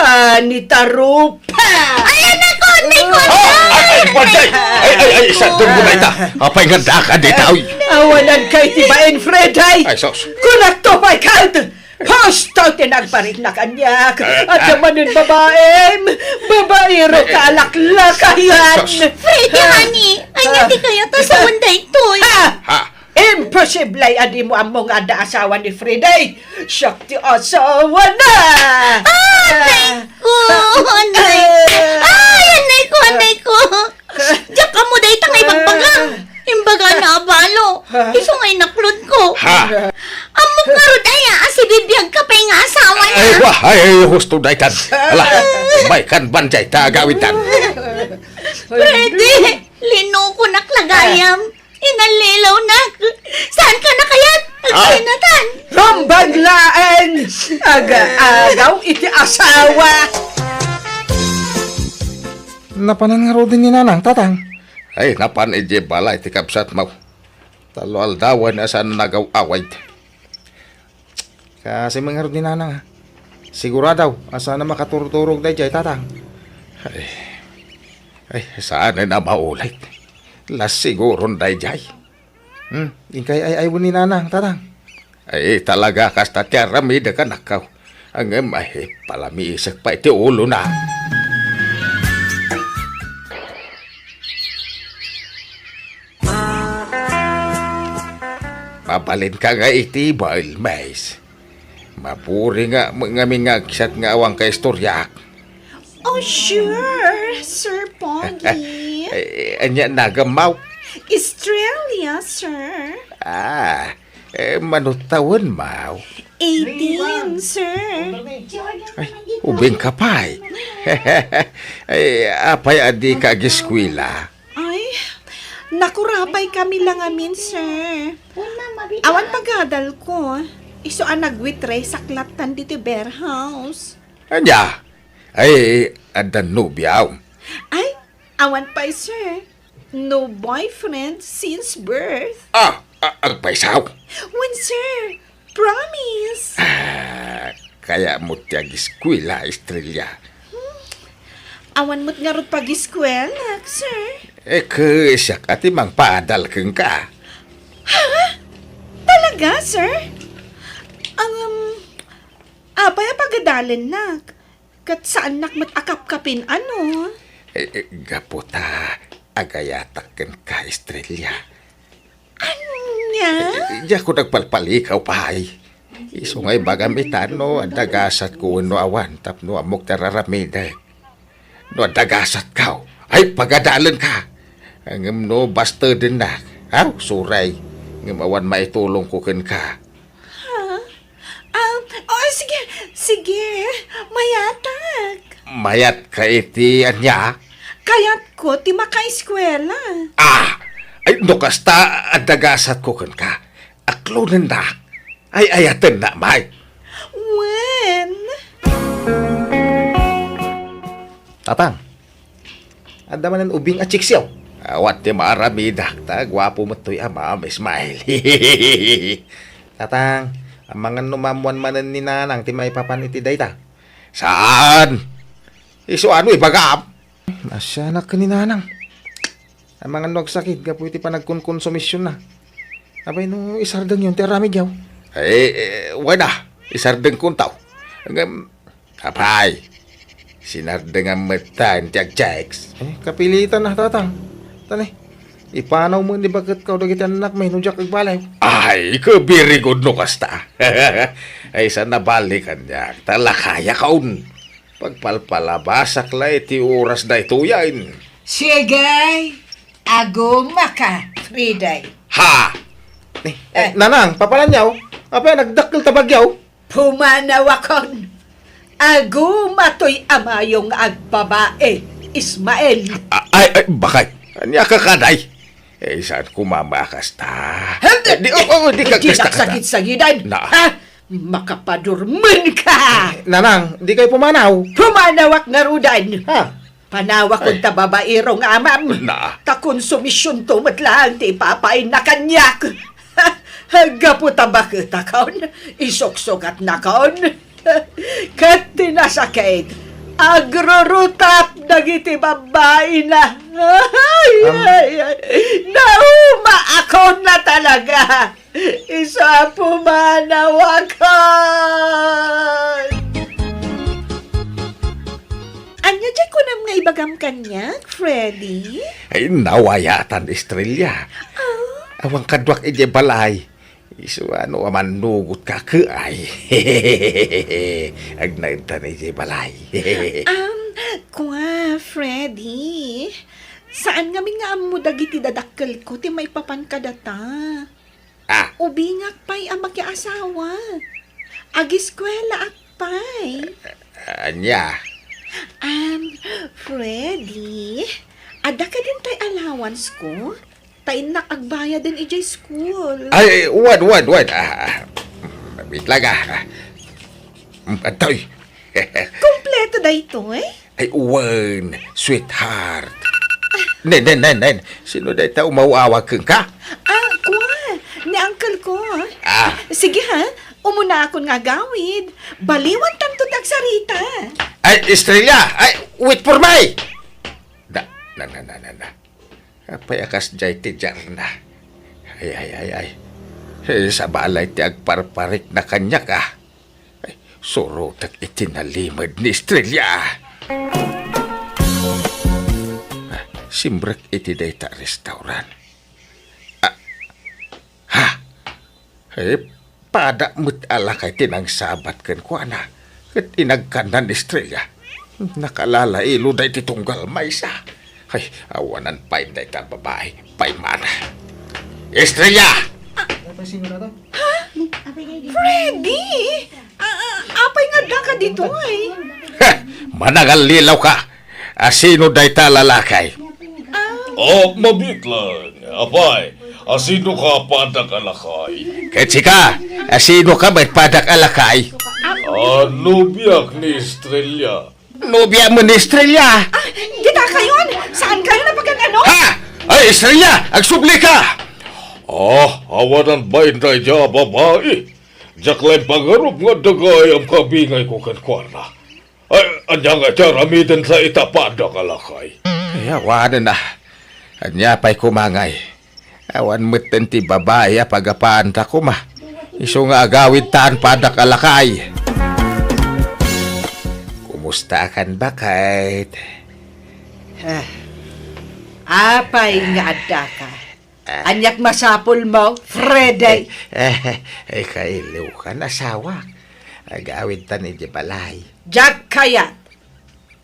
Honey, tarupa! Ay, anak ko, anak ko, Ah, ay, ay, anak! Ay, ay, ay, sa turbo na ita. Apay nga daka dita, uy. Awanan kay ti bain, Fred, ay! Ay, sus. Kunakto pay kat! Husto ti nagpariknak kaniak. Adda manen babaim. Babairo ka alaklakayan. Ay, ay, sus. Freddy, honey, ania ti kayat a sawen daytoy? Ha? Ha? Imposible a dimo ammo nga adda asawa ni Frida. Siak ti asawana. Ah, anay ko! Anay! Ay, anay ko, anay ko! Diak ammo dayta nga ibagbaga. Imbagana a balo. Isu nga inaklod ko. Ha? Ammok ngarud aya a sibibiag ka pay nga asawana. Ay, wa, ay, ay, husto daytan. Ala, may kanban jay ta agawidtan. Freddy, linukonak la gayam. Inallilawnak. Saanka a kayat? Ah. Agsinatan. Rumbag laeng. Aga-agaw iti asawa. Napanan ngaruden ni Nanang, Tatang? Ay, napan idiay balay ti kabsatmo. Tallo aldawen a saan nagaw-awid. Kaasi man ngarud ni Nanang, a. Sigurado a saan a makaturturog dayjay, Tatang. Ay, ay, saanen a maulit. Las siguron dayjay. Hmm, inkay ay-aywen ni Nanang, Tatang. Ay, talaga kasta ti aramidek, anakko. Ngem, ay, palamiisek pay ti ulona. Mabalinka nga iti Bailmes. Maburing nga, ngamin nga agsat nga awan kaistoriak. Oh, sure, Sir Pogi. Eh, ania nagammo? Estrella, sir. Ah, eh, mano tawenmo? Eighteen, sir. Ay, ubing ka pay. Ay, apay a dika ageskuela? Ay, nakurapay kami la ngamin, sir. Awan pagadalko. Isu a nagwitray saklattan ditoy beer house. Ania? Ay, adda nobiam? Ay, awan pay, sir. No boyfriend since birth. Ah, a-, agpaysaw? Wen, sir. Promise. Ah, kayatmo ti agiskuela, Estrella? Hmm. Awan met ngarud pagiskuelak, sir. Eh, kasiak a ti mangpaadal kenka. Ha? Talaga, sir? Ang, um, apay a pagadalennak? Ket saannak met a kapkapin, ano? Eh, eh, gapu ta agayatak kenka, Estrella. Ania? Eh, eh, diak nagpalpalikaw pay. Isu nga ibagam ita no adda gasatko wenno awan tapno ammok ti ar-aramidek. No adda gasatko, ay pagadalenka. Ngem no bastedennak, aw, suray. Ngem awan maitulongko kenka. Ha? Ah, oh, sige, sige. Mayatak. Mayatka iti ania? Kayatko ti makaeskuela. Ah! Ay, no kasta, adda gasatko kenka. Aklonennak. Ay, ayatennak, may. Wen? Tatang, adda manen ubing a chicks yaw? Awan ti maaramidak, ta guapo met toy amam, Ismael. Tatang, amangan no maammuan manen ni Nanang ti maipapan iti dayta? Saan? Isu ano ibagam? Naasianak ken ni Nanang. Amangan no agsakit gapu iti panagkonkonsumisyonna. Apay no isardengyon ti aramidyo? Eh, eh, wen a, isardengkonto. Ngem, apay, sinardengam met ta iti agchicks. Eh, kapilitan a, Tatang. Tani, ipanaw met ni baketko dagiti annakmi no diak agbaliw. Ay, very good no kasta. Ay, saan a bali kaniak, ta lakayakon. Pagpalpalabasak la iti oras daytoyen. Sige, agumaka, Friday. Ha? Eh, eh, Eh. Nanang, papananyaw? Apay, nagdakkel ta bagyaw? Pumanawakon. Aguma toy amayo nga agbabai, Ismael. A-, ay, ay, bakay. Ania ka kaday? Eh, saan ko mamakas ta? Hindi, Eh, di, oh, oh, di ka hindi kasta ka ta. Nagsagid-sagidan. Na. Ha? Makapadurmenka! Nanang, dikay pumanaw. Pumanawak ngarudan. Ha? Panawakon Ay. Ta babaero nga amam. Na. Ta konsumisyonto met laeng ti ipapainna kaniak. Gapu ta baketakon, isuksugatnakon. Ket ti nasakit, agrurutap dagiti babbaina. Ay, Am- ay, ay. Naumaakon na talaga. Isu a pumanawakan! Ania diay kunam nga ibagam kaniak, Freddy? Ay, nawayatan, Estrella. Ah? Awan kaduak idiay balay. Isu a no amannugot ka, ke ay. Agnaed ta idiay balay. Um, kua, Freddy. Saan ngamin nga ammo dagiti dadakkelko ti maipapan kadata? Ah. Ubingak pay a makiasawa. Agiskuelaak pay. Ania? Um, Freddy, adda kadin tay allowance ko? Ta innak agbayaden idiay school. Ay, wen, wen, wen. Ah, ah. Wait lang, ah. Mm, atoy. Kompleto daytoy? Ay, wen, sweetheart. Nen, nen, nen, nen. Sino dayta umaw-awag kenka? Ah, kua. Ni uncle ko. Ah. Sige ha, umunaakon nga agawid. Baliwantanto ti agsarita. Ay, Estrella! Ay, wait for me! Da, na, na, na, na, na. Apay a kasdiay ti diarna? Ay, ay, ay, ay. Eh, sabali ti agparparikna kaniak, ah. Ay, surotek iti nalimed ni Estrella. Ah, simrek iti dayta a restaurant. Ah, ha? Eh, pada met a lakay ti nangsabat kenkuana, ket inagkanna ni Estrella. Nakalalailo dayta tunggal maysa. Ay, awanan pay dayta babai. Paymana. Estrella! Freddy! Ah, ah, apay nga adda ka ditoy? Heh! Manangallilaw ka! Asino dayta a lalaki? Ah. Oh, mabiit lang. Apay, asino ka padak a lakay? Ket sika, asino ka met padak a lakay? Ah, nobiak ni Estrella. Nobia mo ni Estrella. Ah, dita kayon! Saan kayo napakan-ano? Ha? Ay, Estrella! Agsubli ka! Ah, awanan ba inday dia babai? Diak la impagarop nga adda gayam kabingay ko kenkuana. Ay, ania nga ti aramiden ta ita padak a lakay? Ay, awanen na. Ania pay kumangay? Awan metten ti babai a pagapaanta koma. Isu nga agawid tan padak a lakay. Kumusta akan, baket? Ah, apay nga addaka? Ah. Aniak masapul mo, Freddy? Eh, eh, kailiw kan, asawak. Agawid tan iti balay. Diak kayat.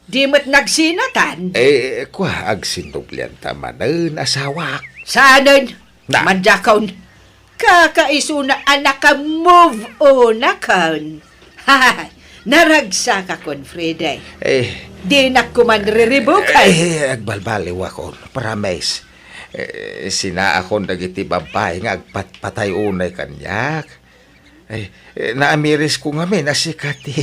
Di met nagsinatan. Eh, kua, agsinublian ta manen, asawak. Saanen? Na. Manjakon. Kakaisuna a naka-move on akon. Hay, naragsakakon, Freddy. Eh. Dinak koma riribukay. Eh, agbalbaliwakon. Promise. Eh, sinaakon dagiti babai nga agpatpatay unay kaniak. Ay, eh, naamirisko ngamin a sika ti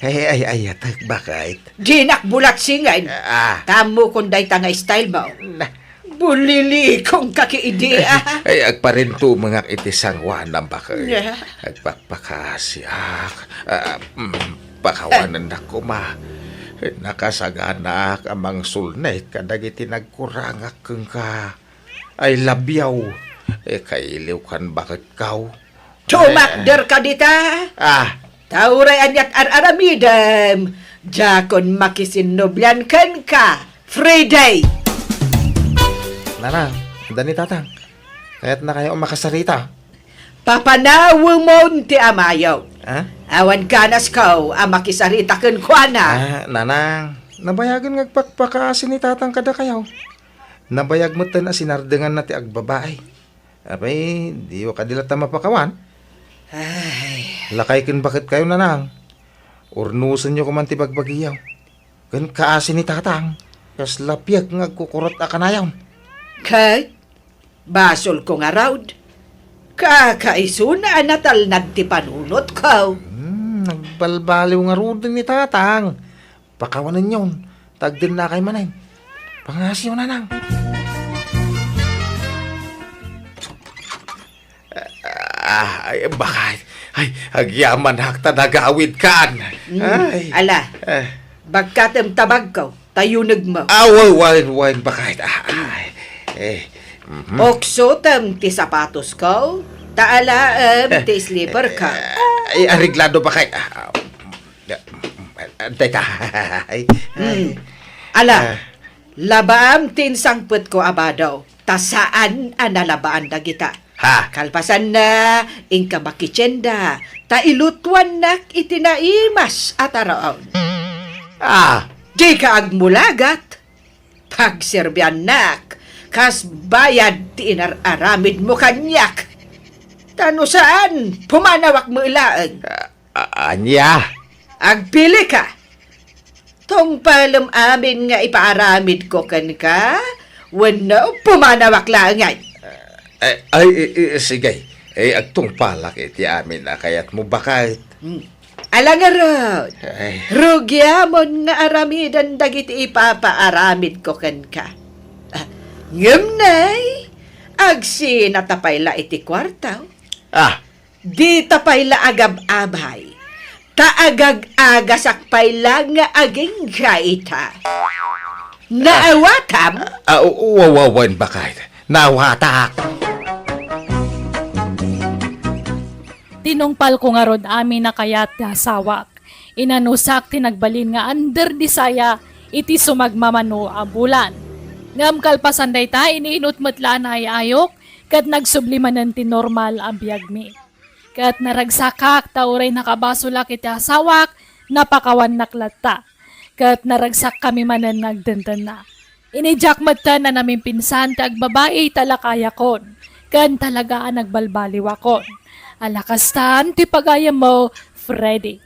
ay, ay, ayatek, baket. Dinak bulat singin. Ah. Ammokon dayta nga style mo. Na. Bulilikong ka ki idi, ah. Ay, agparintumengak iti sangoanam, baket. Yeah. Agpakpakasiak. Ah, mm, pakawanennak koma. Nakasaganaak a mangsulnek kadagiti nagkurangak kenka. I love you. Eh, kailiw kan, baketko. Tumakder ka dita. Ah. Ta uray aniat ar-aramidem, diakon makisinnublian kenka, Freddy. Nanang, adda ni tatang. Kayatna kayo makasarita. Papanawemon ti amayo. Ah? Awan kanasko a makisarita kenkuana. Ah, nanang, nabayagen nga agpakpakaasi ni tatang kadakayo. Nabayag metten a sinardenganna ti agbabai. Apay, diyo kadi latta mapakawan? Ay. Lakay ken baketkayo, nanang. Urnosenyo koman ti bagbagiyo. Ken kaasi ni tatang, kasla piek nga agkukurot a kanayon. Ket basolko ngarud. Kakaisuna a natalnag ti panunotko. Hmm, nagbalbaliw ngaruden ni tatang. Pakawanenyon, ta agdennakay manen. Pangasiyo, nanang. Ah, ay, baket. Ay, agyamanak ta nagawidkan. Mm, ay. Ala, ah. Bagkatem ta bagko, ta yunegmo. Ah, wa-, wen, wen, baket. Ah, ay, eh, mhm. Uksotem ti sapatosko, ta alaem ti slipperko. Eh, ay, areglado, baket. Ah, ah, dayta. Ay, ay. Hmm. Ala, ah. Labaam ti insangpetko a bado, ta saan a nalabaan dagita. Ha? Kalpasanna, inka makitienda, ta ilutuannak iti naimas a taraon. Ah. Dika agmulagat, pagserbiannak, kas bayad ti inar-aramidmo kaniak. Ta no saan, pumanawak met laeng. Ah, A-, ania? Agpilika. Tungpalem amin nga ipaaramidko kenka, wenno pumanawak laengen. Eh, ay, i-, i-, sige. Eh, agtungpalak iti amin a kayatmo, baket. Hmm. Ala ngarud, ay. Rugiamon nga aramiden dagiti ipapaaramidko kenka. Ah, ngem nay, agsinata pay la iti kuarto. Ah, Dita pay la agab-abay, ta agag-agasak pay la nga agingga ita. Naawatam? Ah, wa-, wa-, wen, baket. Naawatak. Tinungpalko ngarud amin a kayat ti asawak. Inanusak ti nagbalin nga under di saya iti sumagmamano a bulan. Ngem kalpasan dayta, iniinut met la a naay-ayok ket nagsubli manen ti normal a biagmi. Ket naragsakak ta uray nakabasolak iti asawak, napakawannak latta. Ket naragsakkami manen nga agdendenna. Inidiak metten a namimpinsan ti agbabai ta lakayakon, ken talaga a nagbalbaliwakon. Ala kastan ti pagayammo, Freddy.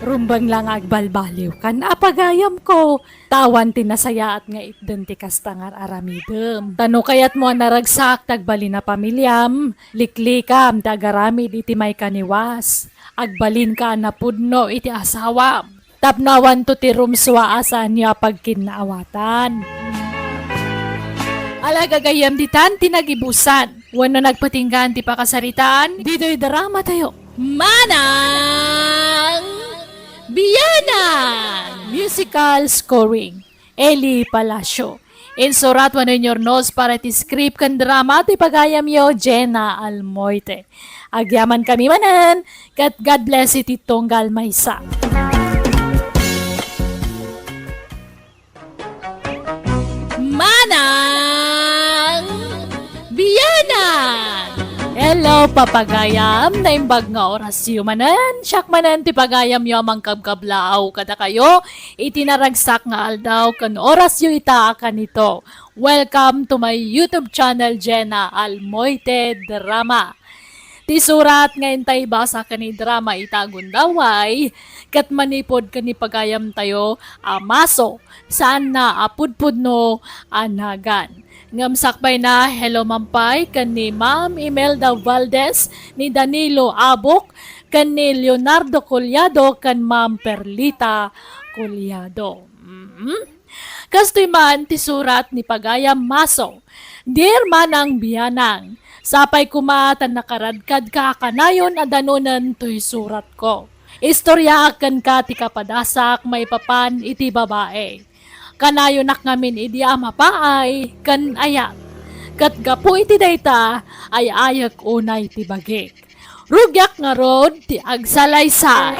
Rumbeng la nga agbalbaliwkan a pagayamko, ta awan ti nasayaat nga itden ti kasta nga ar-aramidem. Ta no kayatmo a naragsak ti agbalin a pamiliam, liklikam ti agaramid iti maikaniwas. Agbalinka a napudno iti asawam. Tapno awanto ti rumsua a saanyo a pagkinnaawatan. Ala, gagayyem ditan ti nagibusan wenno nagpatinggaan ti pakasaritaan ditoy drama tayo. Manang Bianang! Musical scoring, Eli Palacio. Insurat wenno inyurnos para iti script ken drama ti pagayamyo, Jenna Almoite. Agyamankami manen, ket God bless iti tunggal maysa. Manang Bianang! Hello, papagayam! Naimbag nga orasyo manen. Siak manen ti pagayamyo a mangkabkablaaw kadakayo iti naragsak nga aldaw ken orasyo ita a kanito. Welcome to my YouTube channel, Jenna Almoite Drama. Ti surat nga intay basa ken idrama ita a gundaway, ket manipud ken ni pagayamtayo a maso, saanna a pudpudno a nagan. Ngem sakbayna, hello man pay ken ni Ma'am Imelda Valdez, ni Danilo Abok, ken ni Leonardo Collado, ken Ma'am Perlita Collado. Mhm. Kastoy man ti surat ni pagayam maso, Dear Manang Bianang, sapay koma ta nakaradkadka a kanayon a danonen toy suratko. Istoryaak kenka ti kapadasak maipapan iti babai. Kanayonak ngamin idi a mapaay ken ayat. Ket gapu iti dayta, ay-ayek unay ti bagik. Rugiak ngarud ti agsalaysay.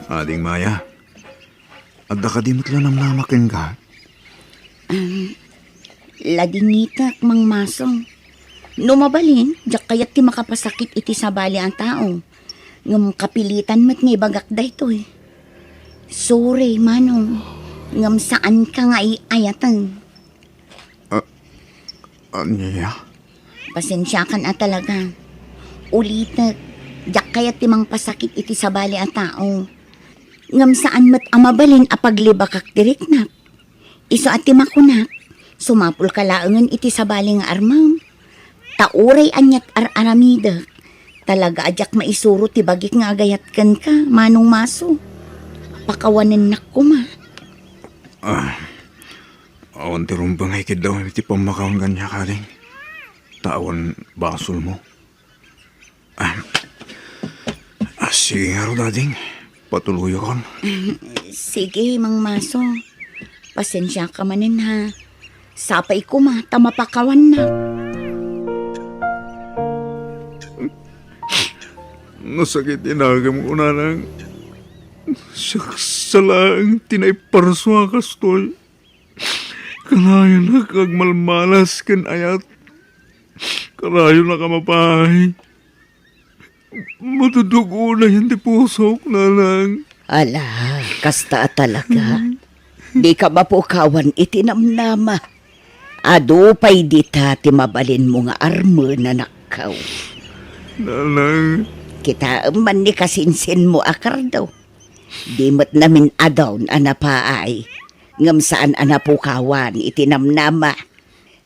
Ading Maya, adda kadi met la namnama kenka? Um, ladingitek, Mang Maso. No mabalin, diak kayat ti makapasakit iti sabali a tao. Ngem kapilitan met nga ibagak daytoy. Sorry, Manong. Ngem saanka nga iayatan. Ah, ania? Pasensiakan a talaga. Ulitek, diak kayat ti mangpasakit iti sabali a tao. Ngem saan met a mabalin a paglibakak ti riknak. Isu a ti makunak, sumapulka laengen iti sabali nga armem. Ta uray aniat ar-aramidek, talaga a diak maisuro ti bagik nga agayat kenka, Manong Maso. Pakawanennak koma. Ah, awan ti rumbeng a ikiddaw iti pammakaon kaniak, ading. Ta awan basolmo. Ah, ah, sige ngarud, ading. Patuloyakon. Sige, Mang Maso. Pasensiaka manen, ha. Sapay koma ta mapakawannak. Nasakit ti nagamko, nanang. Siak sa laeng ti naiparsua kastoy. Kanayonak agmalmalas ken ayat. Kanayonak a mapaay. Matudtudongen ti pusok, nanang. Ala, kasta a talaga. Dika mapukawan iti namnama. Adu pay dita ti mabalinmo nga armen, anakko. Nanang. Kitaem man ni kasinsinmo a kardo. Di met namin-adaw a napaay, ngem saan a napukawan iti namnama.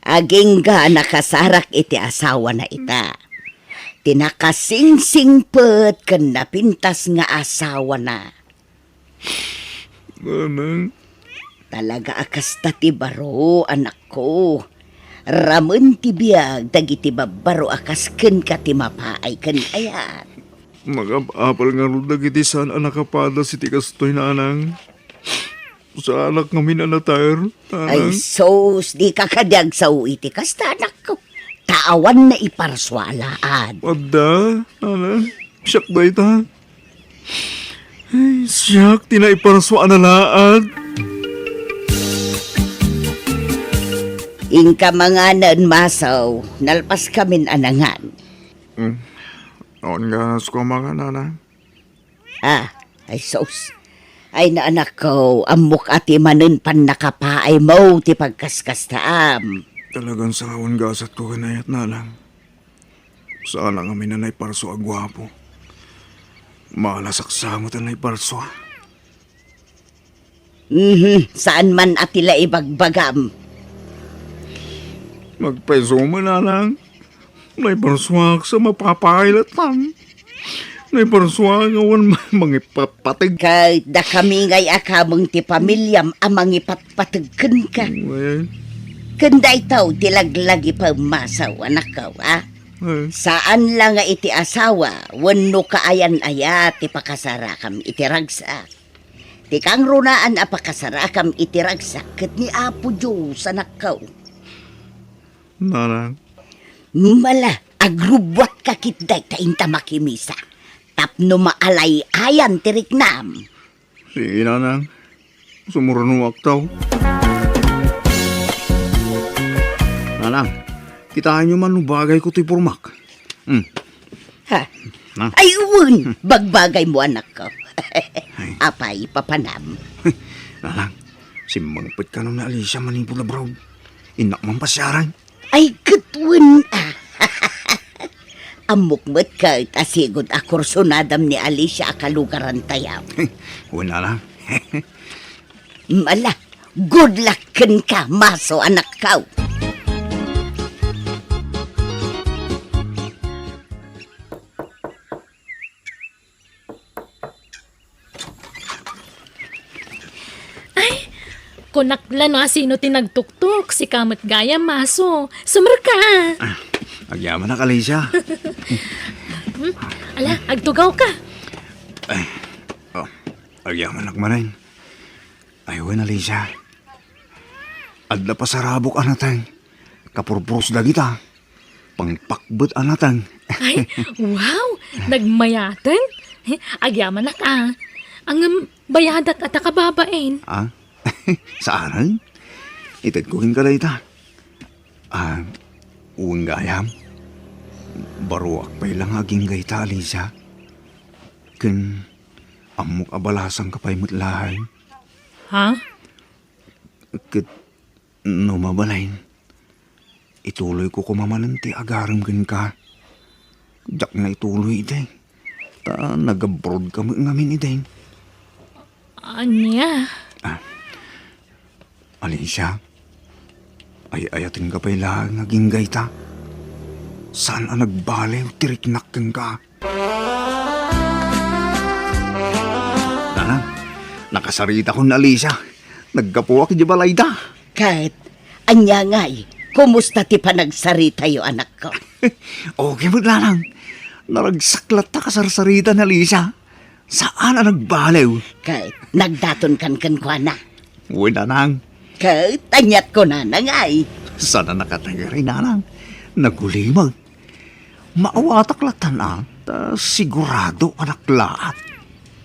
Agingga a nakasarak iti asawana ita. Ti nakasingsingpet ken napintas nga asawana. Nanang. Talaga a kasta ti baro, anakko. Ramen ti biag dagiti babbaro a kas kenka ti mapaay ken ayat. Makap-apal ngarud dagiti saan a nakapadas iti kastoy, nanang. Saanak ngamin a nater, nanang. Ay, sus, dika kadi agsao iti kasta, anakko. Ta awan naiparsua a laad. Adda, nanang. Siak dayta. Ay, siak ti naiparsua a laad. Inka manganen, Maso, nalpaskamin a nangan. Mm. Awan ganas ko a mangan, nanang. Ah, ay sus. Ay, naanakko, ammok a ti manen pannakapaaymo ti pagkaskastaam. Talagan saan a gasatko ken ayat, nanang. Saanak ngamin a naiparsua a guapo. Malasaksa met a naiparsua. Mhm, saan man a ti la ibagbagam. Magpaiso man, nanang. Naiparsuak sa mapapailattan. Naiparsuak nga awan ma-, mangipapateg. Ket dakami ngay a kameng ti pamiliam a mangipatpateg kenka. Wen. Ken daytoy ti laglagi pemmasaw, anakko, a? Eh. Saan la nga iti asawa wenno kaayan-aya ti pakasarakam iti ragsak. Ti kangrunaan a pakasarakam iti ragsak ket ni Apo Dios, anakko. Nanang. Mala, agrubbuatka ketdi ta inta makimisa. Tapno maalay-ayan ti riknam. Sige, nanang. Sumurnuak taw. Nanang, kitaenyo man no bagayko ti pormak. Hmm. Ha? Na? Ay, wen! Bagbagaymo, anakko. Ay. Apay, papanam? Nanang, simmangpet kano ni Alicia manipud abroad. Innak man pasiaran. Ay, ket wen, a. Ammok met ket a sigud a kursunadam ni Alicia a kalugarantayo. Wen, nanang. Mala, good luck kenka, Maso, anakko. Ay, kunak la no asino ti nagtuktok, sika met gayam, Maso. Sumerka. Ah, agyamanak, Alicia. Hmm? Ala, agtugawka. Ay, oh, agyamanak manen. Ay, wen, Alicia. Adda pasarabok a nateng. Kapurpuros dagita. Pangpakbet a nateng. Ay, wow! Nagmayaten? Agyamanak a. Ngem bayadak a ta kababain. Ah? Saanen? Itedko kenka dayta. Ah, wen gayam. Baruak pay la nga agingga ita, Alicia. Ken ammok a balasangka pay met laeng. Ha? Ket no mabalin, ituloyko koma manen ti agarem kenka. Diak na ituloy idi. Ta nag-abroad ka met ngamin idi. Ania? Ah, Alicia, ay-ayatenka pay laeng nga agingga ita. Saan a nagbaliw ti riknak kenka. Nanang, nakasaritakon ni Alicia. Naggapuak idiay balayda. Ket, ania ngay, kumusta ti panagsaritayo, anakko? Okay met, nanang. Naragsak latta kasarsarita ni Alicia. Saan a nagbaliw. Ket, nagdatonkan kenkuana. Wen, nanang. Ket, aniat kunana ngay? Saan a nakatagari, nanang. Nagulimek. Maawatak lattan a, ta sigurado a naklaat.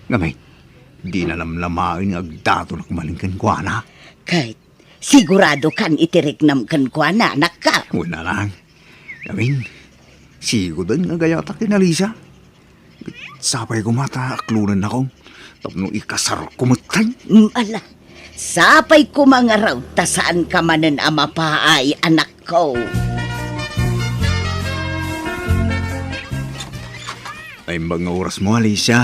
Ngamin, dina namnamaen nga agdatonak manen kenkuana. Ket siguradokan iti riknam kenkuana, anakko. Wen, nanang. Ngamin, siguden nga agayatak ken Alicia. Sapay koma ta aklonennakon tapno ikasarko metten. Mm, ala. Sapay koma ngarud ta saanka manen a mapaay, anakko. Naimbag nga orasmo, Alicia.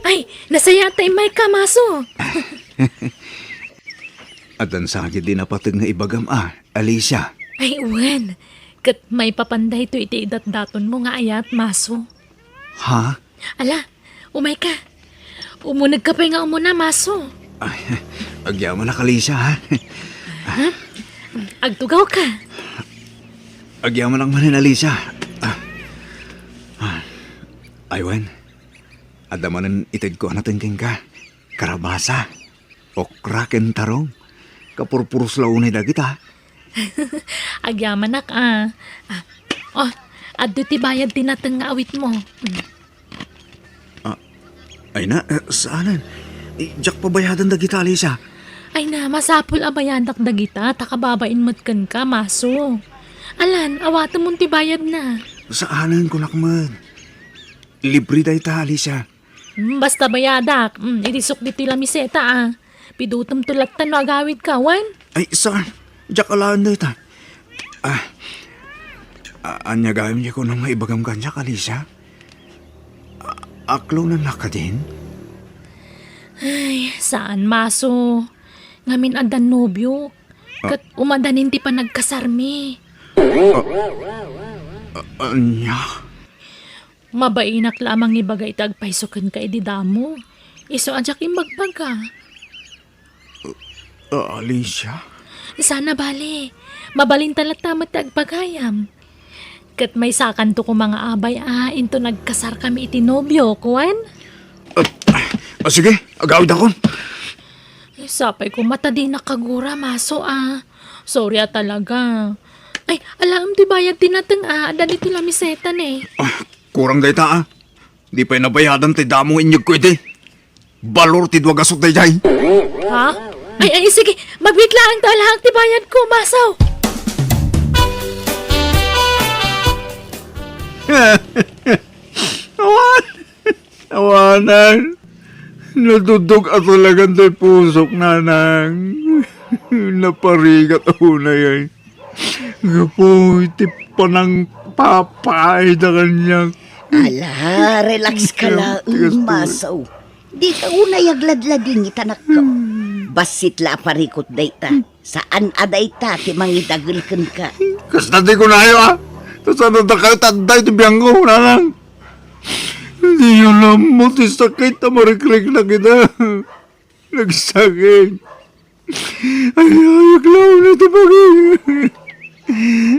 Ay, nasayaat ta immayka, Maso. Addan sa ketdi napateg nga ibagam a, Alicia. Ay, wen. Ket maipapan daytoy iti idatdatonmo nga ayat, Maso. Ha? Ala, umayka. Umunegka pay nga umuna, Maso. Ay, agyamanak, Alicia, ha? Ha? Agtugawka. Agyamanak manen, Alicia. Ah. Ah. Ay, wen. Adda manen itedko a nateng kenka. Karabasa. Okra ken tarong. Kapurpuros la unay dagita. Agyamanak a. Ah. Oh, adda ti bayad ti nateng nga awitmo. Mm. Ah, ay na, eh, saanen? Eh, diak pabayadan dagita, Alicia. Ay na, masapul a bayadak dagita, ta kababain met kenka, Maso. Alan, awatemon ti bayadna. Saanen, kunak met. Libre dayta, Alicia. Hmm, basta bayadak. Hmm, idisok ditoy lamiseta, ah. Pidutemto latta no agawidka, wen? Ay, saan? Diak alaen dayta. Ah, a-, ania gayam diay kunam nga ibagam kaniak, Alicia? A-, Aklonannak kadin? Ay, saan, Maso. Ngamin addan nobio. Ah. Ket umadanin ti panagkasarmi. Ah, ania? Mabainak la a mangibaga iti agpayso kenka idi damo. Isu a diak imbagbaga. Ah, Alicia? Saan a bale. Mabalinta latta met ti agpagayam. Ket maysakanto koma nga abay a inton agkasarkami iti nobio, kuan? Ah, ah, sige, agawidakon. Ay, sapay koma ta dinak kagura, Maso, a. Sorry a talaga. Ay, alaem ti bayad ti nateng a, adda ditoy lamiseta ne. Ah, kurang dayta, a. Di pay nabayadan ti damo nga inyegko idi. Balor ti dua gasut daydiay. Ha? Ay, ay, sige. Magwit laeng ta alaak ti bayadko, Maso. Awan! Awanan! Natudog a talagan ti pusok, nanang. Naparigat a unay ay. Gapu iti panangpapaayda kaniak. Ala, relax ka laeng, Maso. Dika unay agladladingit, anakko. Bassit la a parikut dayta. Saan a dayta ti mangidagel kenka. Kasta ti kunayo, a. Ta saan a dakayo ti adda iti biangko, nanang. Diyo la ammo ti sakit a marikriknak ita. Nagsakit. Ay, ay, aklawna ti bagay.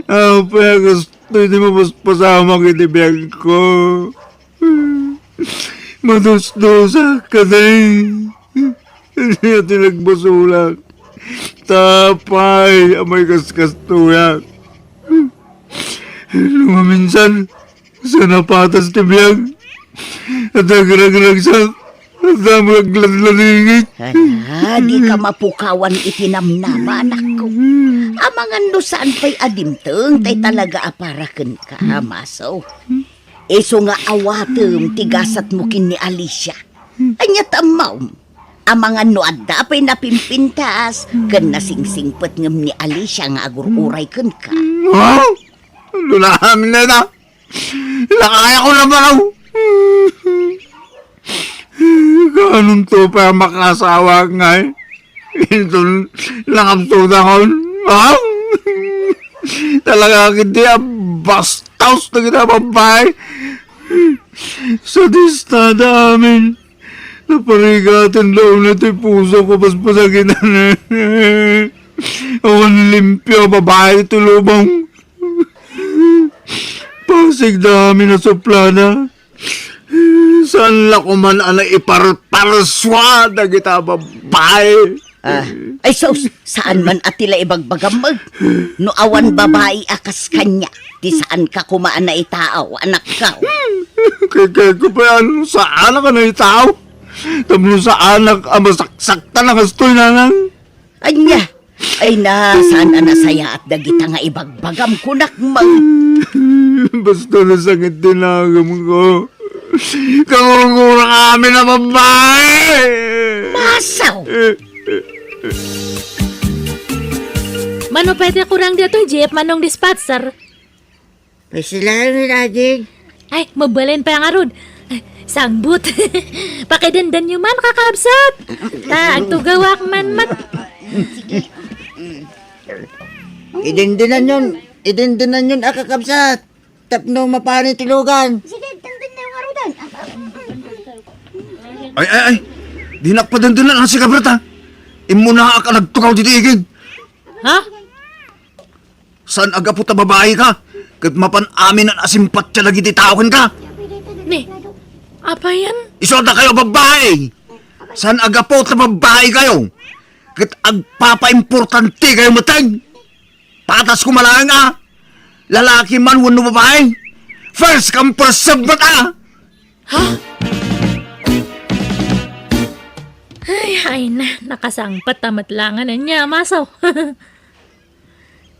Apay a kastoy ti mapaspasamak iti biagko. Madusdusak kadi. Ania ti nagbasolak? Apay a maikaskastoyak. No maminsan, sa napatas ti biag, adda agragragsak, adda agladladingit. Ala, dika mapukawan iti namnama, anakko. Amangan no saan pay a dimteng tay talaga a para kenka, Maso. Isu nga awatem ti gasatmo ken ni Alicia. Ania ti ammom? Amangan no adda pay napimpintas ken nasingsingpet ngem ni Alicia nga agur-uray kenka. Ha? Ano na amin na ita? Lakayakon a baro. Kaanonto pay a makaasawaak ngay? Inton nakapsudakon. Ha? Talaga ketdi a bastos dagiti a babbai. Sadistada amin. Naparigaten la unay ti pusok a paspasakitan. Awan limpio a babai ti lubong. Pasigda amin a suplada. Saan la koman a naiparparsua dagita a babbai. Ah, ay sus, saan man a ti la ibagbagam, eh. No awan babai a kas kaniak, ti saanka koma a naitaaw, anakko. Kay, kay ko pay a no saanak a naitaaw. Tapno saanak a masaksaktan a kastoy, nanang. Ania? Ay na, saan a nasayaat dagita nga ibagbagam, kunak man. Basta nasakit ti nagamko. Kagurgurak amin a babbai! Masaw! Mano pwede kurang dito, Jeep, manong dispatcher? Pasilayan ni Rajin. Ay, mabalin pa ngarud. Ay, sangbut. Pakidendenyo man, kakabsat. Ta, agtugawak man mat. Idindinan yon, idindinan yon, a kakabsat. Tapno mapani ti lugan. Sige, denden na yung arudan. Ay, ay, ay. Dinak padendenan, a, si Gabriel, ta. Immunaak a nagtukaw ditoy igid. Ha? Saan a gapu ta babaika, ket mapan amin a simpatya dagiti tao kenka? Ni, apay yan? Isu a dakayo a babbai! Saan a gapu ta babbaikayo, ket agpapaimportantekayo metten? Patas koma laeng a, lalaki man wenno babai, first come, first serve met a! Ha? Ay, ay na, nakasangpet a met laengen ania, Masaw.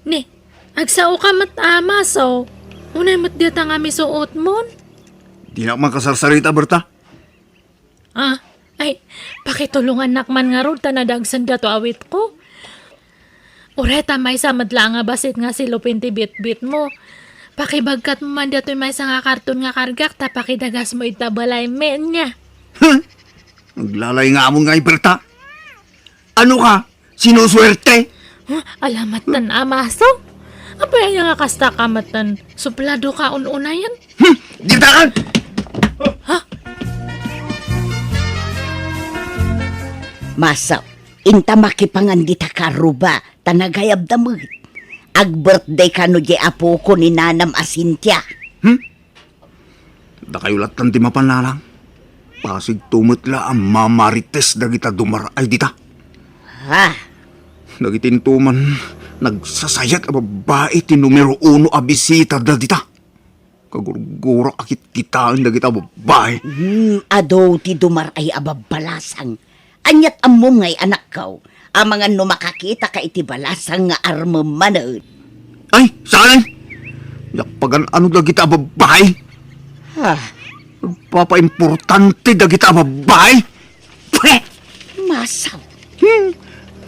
Ni, agsaoka met a, Masaw. Unay met dayta nga misuotmon? Dinak man kasarsarita, Berta. Ah, ay, pakitulongannak man ngarud ta nadagsen daytoy awitko. Uray ta maysa met laeng a bassit nga silupin ti bitbitmo. Pakibagkatmo man datoy maysa nga karton nga kargak ta pakidagasmo ita balay, men niya. Huh? Naglalay nga amon nga iberta. Ano ka? Sinusuwerte? Huh? Alamat tan amaso? Apay aya nga kasta ka matan suplado ka un-unayan? Hmm, ditakan! Ha? Masaw, inta makipangan dita karuba, ta nagayabda met. Ag-birthday kano di apoko ni nanam a Cynthia. Hmm? Dakayo lattan ti mapan, nanang. Pasigto met la a mamarites dagita dumar-ay dita. Ha? Dagiti intoman, nagsasayat a babbai ti numero uno a bisitada dita. Kagurgurak a kitkitaen dagita babbai. Hmm, adu ti dumar-ay a babbalasang. Aniat ammom ngay, anakko, amangan no makakitaka iti balasang nga armem manen? Ay, saan? Diak pagan-ano dagita a babbai. Ha? Nagpapaimportante dagita a babbai. Pwet! Masaw. Hmm.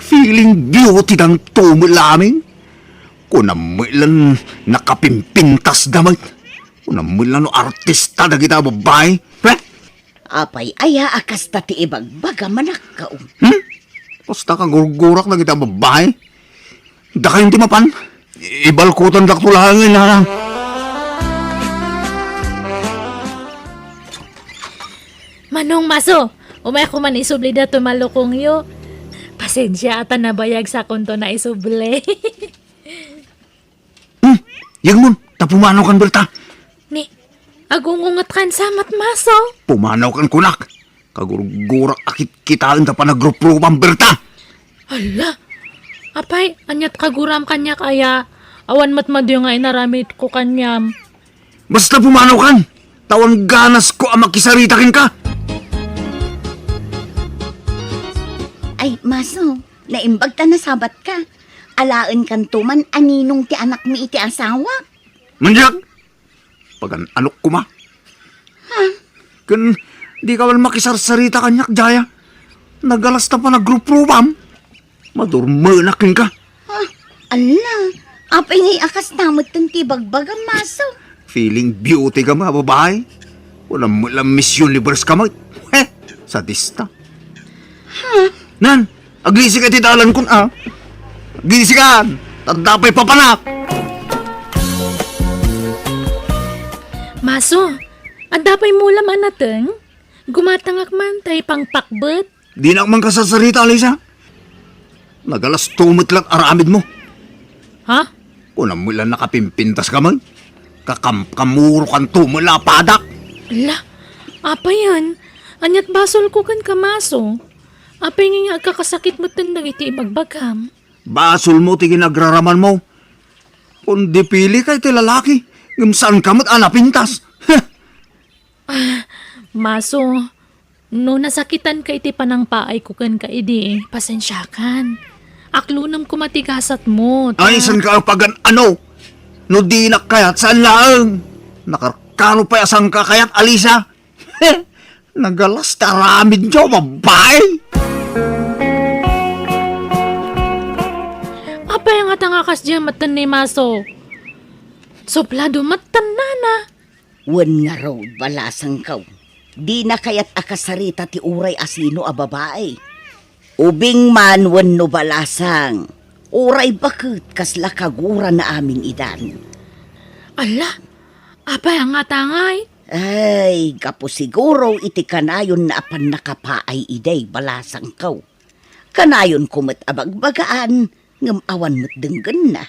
Feeling beauty danto met la amin. Kunam met lan nakapimpintas da met. Kunam met lan no artista dagita a babbai. Pwet! Apay aya a kasta ti ibagbaga, manakkaw? Hmm? Kasta kagurgurak dagita a babbai. Dakayon ti mapan. Ibalkutandakto laengen, nanang. Manong Maso, umayko man isubli datoy malukongyo. Pasensia ta nabayag sakonto naisubli. Hmm, yegmon, ta pumanawkan, Berta. Ni, agungunget kan samat, Maso. Pumanawkan kunak. Kagurgurak a kitkitaen ta panagruprupam, Berta. Hala, apay, aniat kaguram kaniak aya? Awan met madi nga inaramidko kaniam. Basta pumanawkan, ta awan ganasko a makisarita kenka. Ay, Maso, naimbag ta nasabatka. Alaenkanto man a ninong ti anakmi iti asawa. Manyak! Pagan-anok koma. Ha? Ken di ka man makisarsarita kaniak, Jaya. Nagalas ta panagruprupam. Madurmenak kenka. Ha? Ala, apay ngay a kasta metten ti bagbagam, Maso? Feeling beauty ka, mga babae. Wala mo lang Miss Universe ka, mga. Heh, sadista. Ha? Nan, agisika iti dalankon, ah. Agisikan, tanda pa'y papanak. Maso, adda pay mo la manateng? Gumatangak man, tay pangpakbet. Dinak man kasarsarita, Alisa. Nagalas tumet lang aramid mo. Ha? Kunam mo lang nakapimpintas ka man. Kakamkamuro kan tumet la padak. Ala, apay yan? Aniat basol ko kan kamaso. Apay nga agkakasakit metten dagiti ibagbagam. Basol mo ti ginagraraman mo. Kun dipili ka iti lalaki, ngem saan ka met a napintas. Heh! Ah, Maso, no nasakitan ka iti panangpaay ko ken ka idi, pasensiakan. Aklunem koma ti gasat mo, ta Ay, saan ka pagan ano? No dinak kayat, saan laeng? Nakarkano pay a saan ka kayat, Alisa? Nagalas ti aramid yo, babbai! Apay nga ta nga kasdiay metten ni Maso? Suplado metten, nana. Wen ngarud, balasangko, dina kayat a kasarita ti uray asino a babai. Ubing man wenno balasang, uray baket kasla kagurana amin idan. Ala, apay a ngatangay? Ay, gapu siguro iti kanayonna a pannakapaay idiay balasangko. Kanayonko met a bagbagaan, ngem awan met denggenna.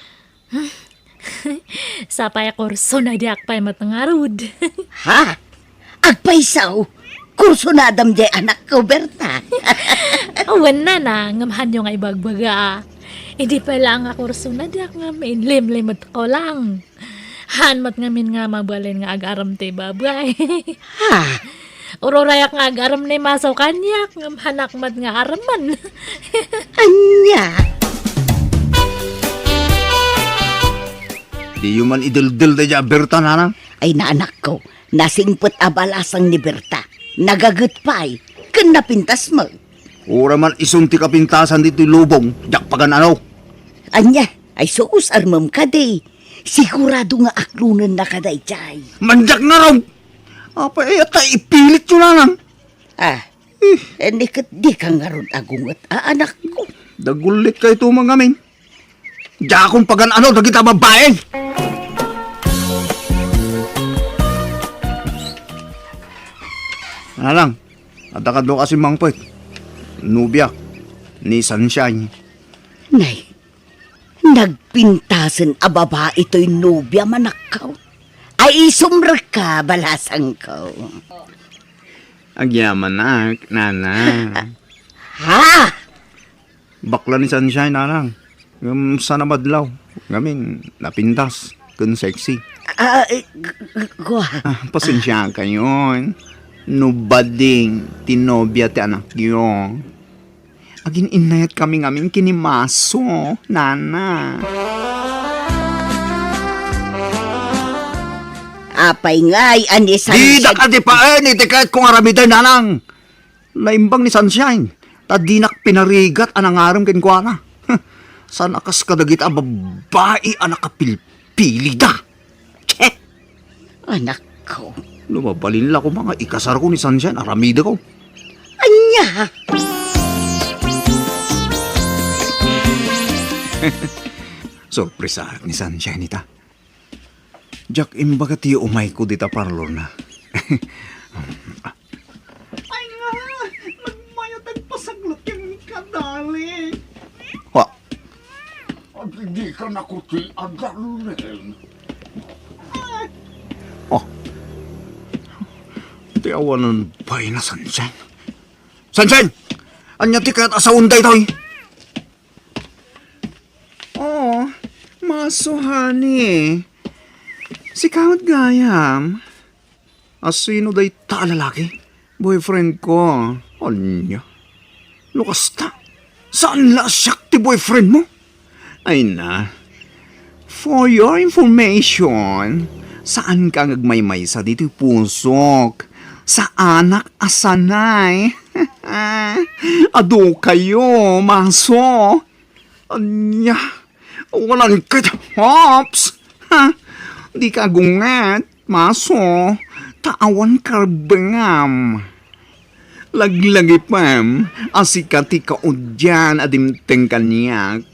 Sapay a kurso na diak pay met ngarud. Ha? Agpayso? Kursonadam diay anakko, Berta? Wen, nana, ngem hanyo nga ibagbaga. Idi pay laeng a kurso na diak ngem inlimlimetko lang. Han met ngamin nga mabalin nga agarem ti babai. Ha? Ururayak nga agarem ni Maso kaniak, ngem hanak met nga aremen. Ania? Diyo man ideldel daydiay a Berta, nanang? Ay, naanakko, nasingpet a balasang ni Berta. Nagaget pay, ken napintas met. Uray man isun ti kapintasan ditoy lubong, diak pagan-ano. Ania? Ay sus, armem kadi. Sigurado nga aklonenna kadaydiay. Mandiak ngarud! Apay, ata ipilityo, nanang. Ah, eh, ni ket dika ngarud agunget a anakko. Dagulit kayto mangamin. Diakon pagan-ano dagita babaen. Nanang, adda kano kasi mangpet. Nobia ni Sunshine. Nay, nagpintasen a babai toy nobia manakkaw. Ay, isumrekka, balasangko. Agyamanak, nana. Ha? Bakla ni Sunshine, nanang. Ngem saan a madlaw. Ngamin, napintas. Ken sexy. Ah, eh, g-, g-, gua. Ah, pasensya kayon. No bading ti nobia ti anakyo. Agin-innayat kami ngamin ken ni Maso, nana. Apay ngay, ani Sunshine? Didak adipaen iti kayatko nga aramiden, nanang. Naimbag ni Sunshine, ta dinak pinarigat a nangarem kenkuana. Saan a kas kadagita a babbai a nakapilpilida. Che! Anakko. No mabalin la koma nga ikasarko ni Sunshine, aramideko. Ania? Sorpresaak ni Sunshine ita. Diak imbaga ti umayko dita parlorna. Ay nga, nagmayat agpasaglat ken kadali. Ha? Agidika na kuti a darling. Oh. Ti awanan pay na Sunshine. Sunshine! Ania ti kayat a sound daytoy? Oo, Maso, honey. Sika met gayam. A sino dayta a lalaki? Boyfriend ko. Ania? No kasta, saan la a siak ti boyfriend mo? Ay na. For your information, saanka nga agmaymaysa ditoy pusok. Saanak a sanay. Adu kayo, Maso. Ania? Awanan ket, Hops? Ha? Dika agunget, Maso, ta awan karbengam. Laglagipem a sika ti kaudian a dimteng kaniak.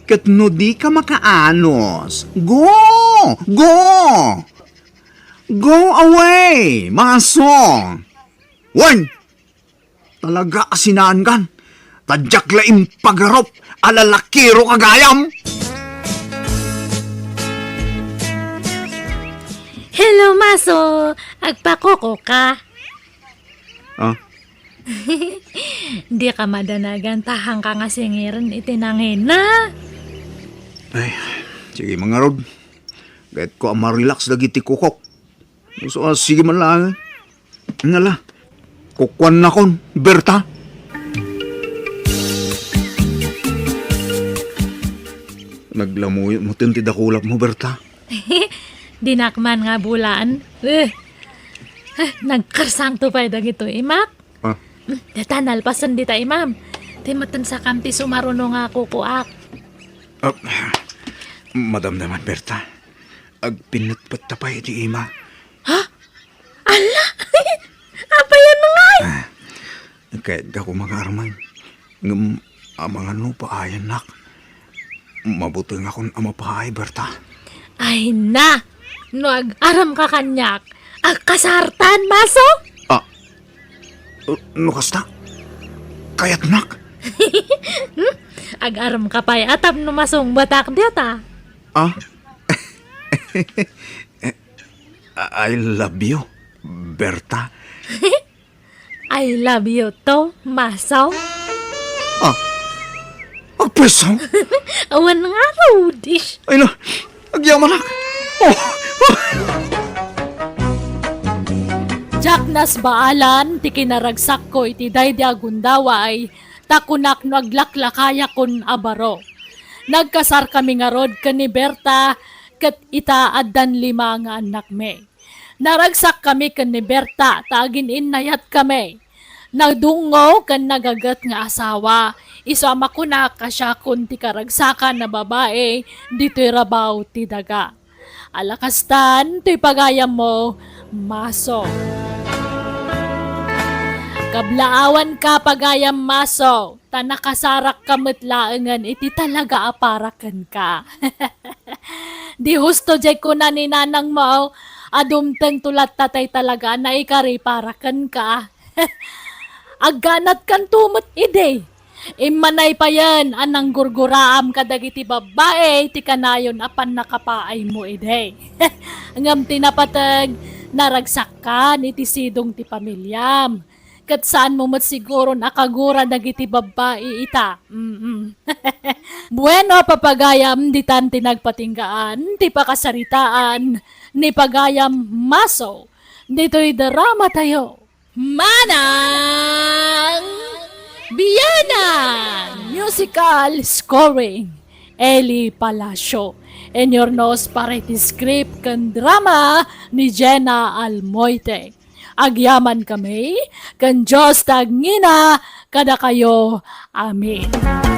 Ket no dika makaanos, go! Go! Go away, Maso! Wen! Talaga a sinaankan, ta diak la impagarup a lalakiro ka gayam. Hello, Maso! Agpakuko ka? Ah? Dika madanagan ta haanka nga singiren iti nangina. Ay, sige, mangarud. Kayatko a marelax dagiti kukok. So, ah, sige man lang. Nala, kukuannakon, Berta. Naglamuyot mo ti dakulap mo, Berta. Dinak man nga bulaan. Eh, eh, nagkarsangto pay dagitoy imak. Ah. Deta, nalpasen dita imam. Ti maten sakam ti sumaruno nga kukuak. Ah, madamdaman, Berta. Agpinnetpet ta pay iti ima. Ha? Ala! Apayan ngay? Ah, kayatko nga aramid. Ngem amangan no paayannak. Mabutengakon a mapaay, Berta. Ay na! No ag-aramka kaniak, agkasartan, Maso? Ah, no kasta, kayatnak? Hmm? Ag-aramka pay a tapno masungbatak dita. Ah? I love you, Berta. I love you too, Maso. Ah, agpwesaw? Awan nga, Rudish. Ay na, agyamanak. Oh. Diak nasbaalan ti kinaragsakko iti daydi a gundaway, ta kunak no aglaklakayakon a baro. Nagkasarkami ngarud ken ni Berta, ket ita addan lima nga annakmi. Naragsakkami ken ni Berta ta agin-innayatkami. Nagdungngo ken nagaget nga asawa, isu a makunak a siakon ti karagsakan a babai ditoy rabaw ti daga. Alakastan toy pagayammo, Maso. Kablaawanka, pagayam Maso, ta nakasarakka met laengen iti talaga a para kenka. Di husto diay kuna ni nanangmo a dumtengto latta tay talaga a naikari para kenka. Agganatkanto met idi. Immanay payen a nanggurguraam kadagiti babbai ti kanayon a pannakapaaymo idi. Ngem ti napateg, naragsakkan iti sidong ti pamiliam. Ket saanmo met siguron a kagura dagiti babbai ita. Mm-mm. Bueno, papagayam, ditan ti nagpatinggaan ti pakasaritaan ni pagayam Maso ditoy drama tayo. Manang Bianang! Musical scoring, Eli Palacio. Inurnos para iti script ken drama ni Jenna Almoite. Agyaman kami, ken Dios ti agngina kadakayo. Amen.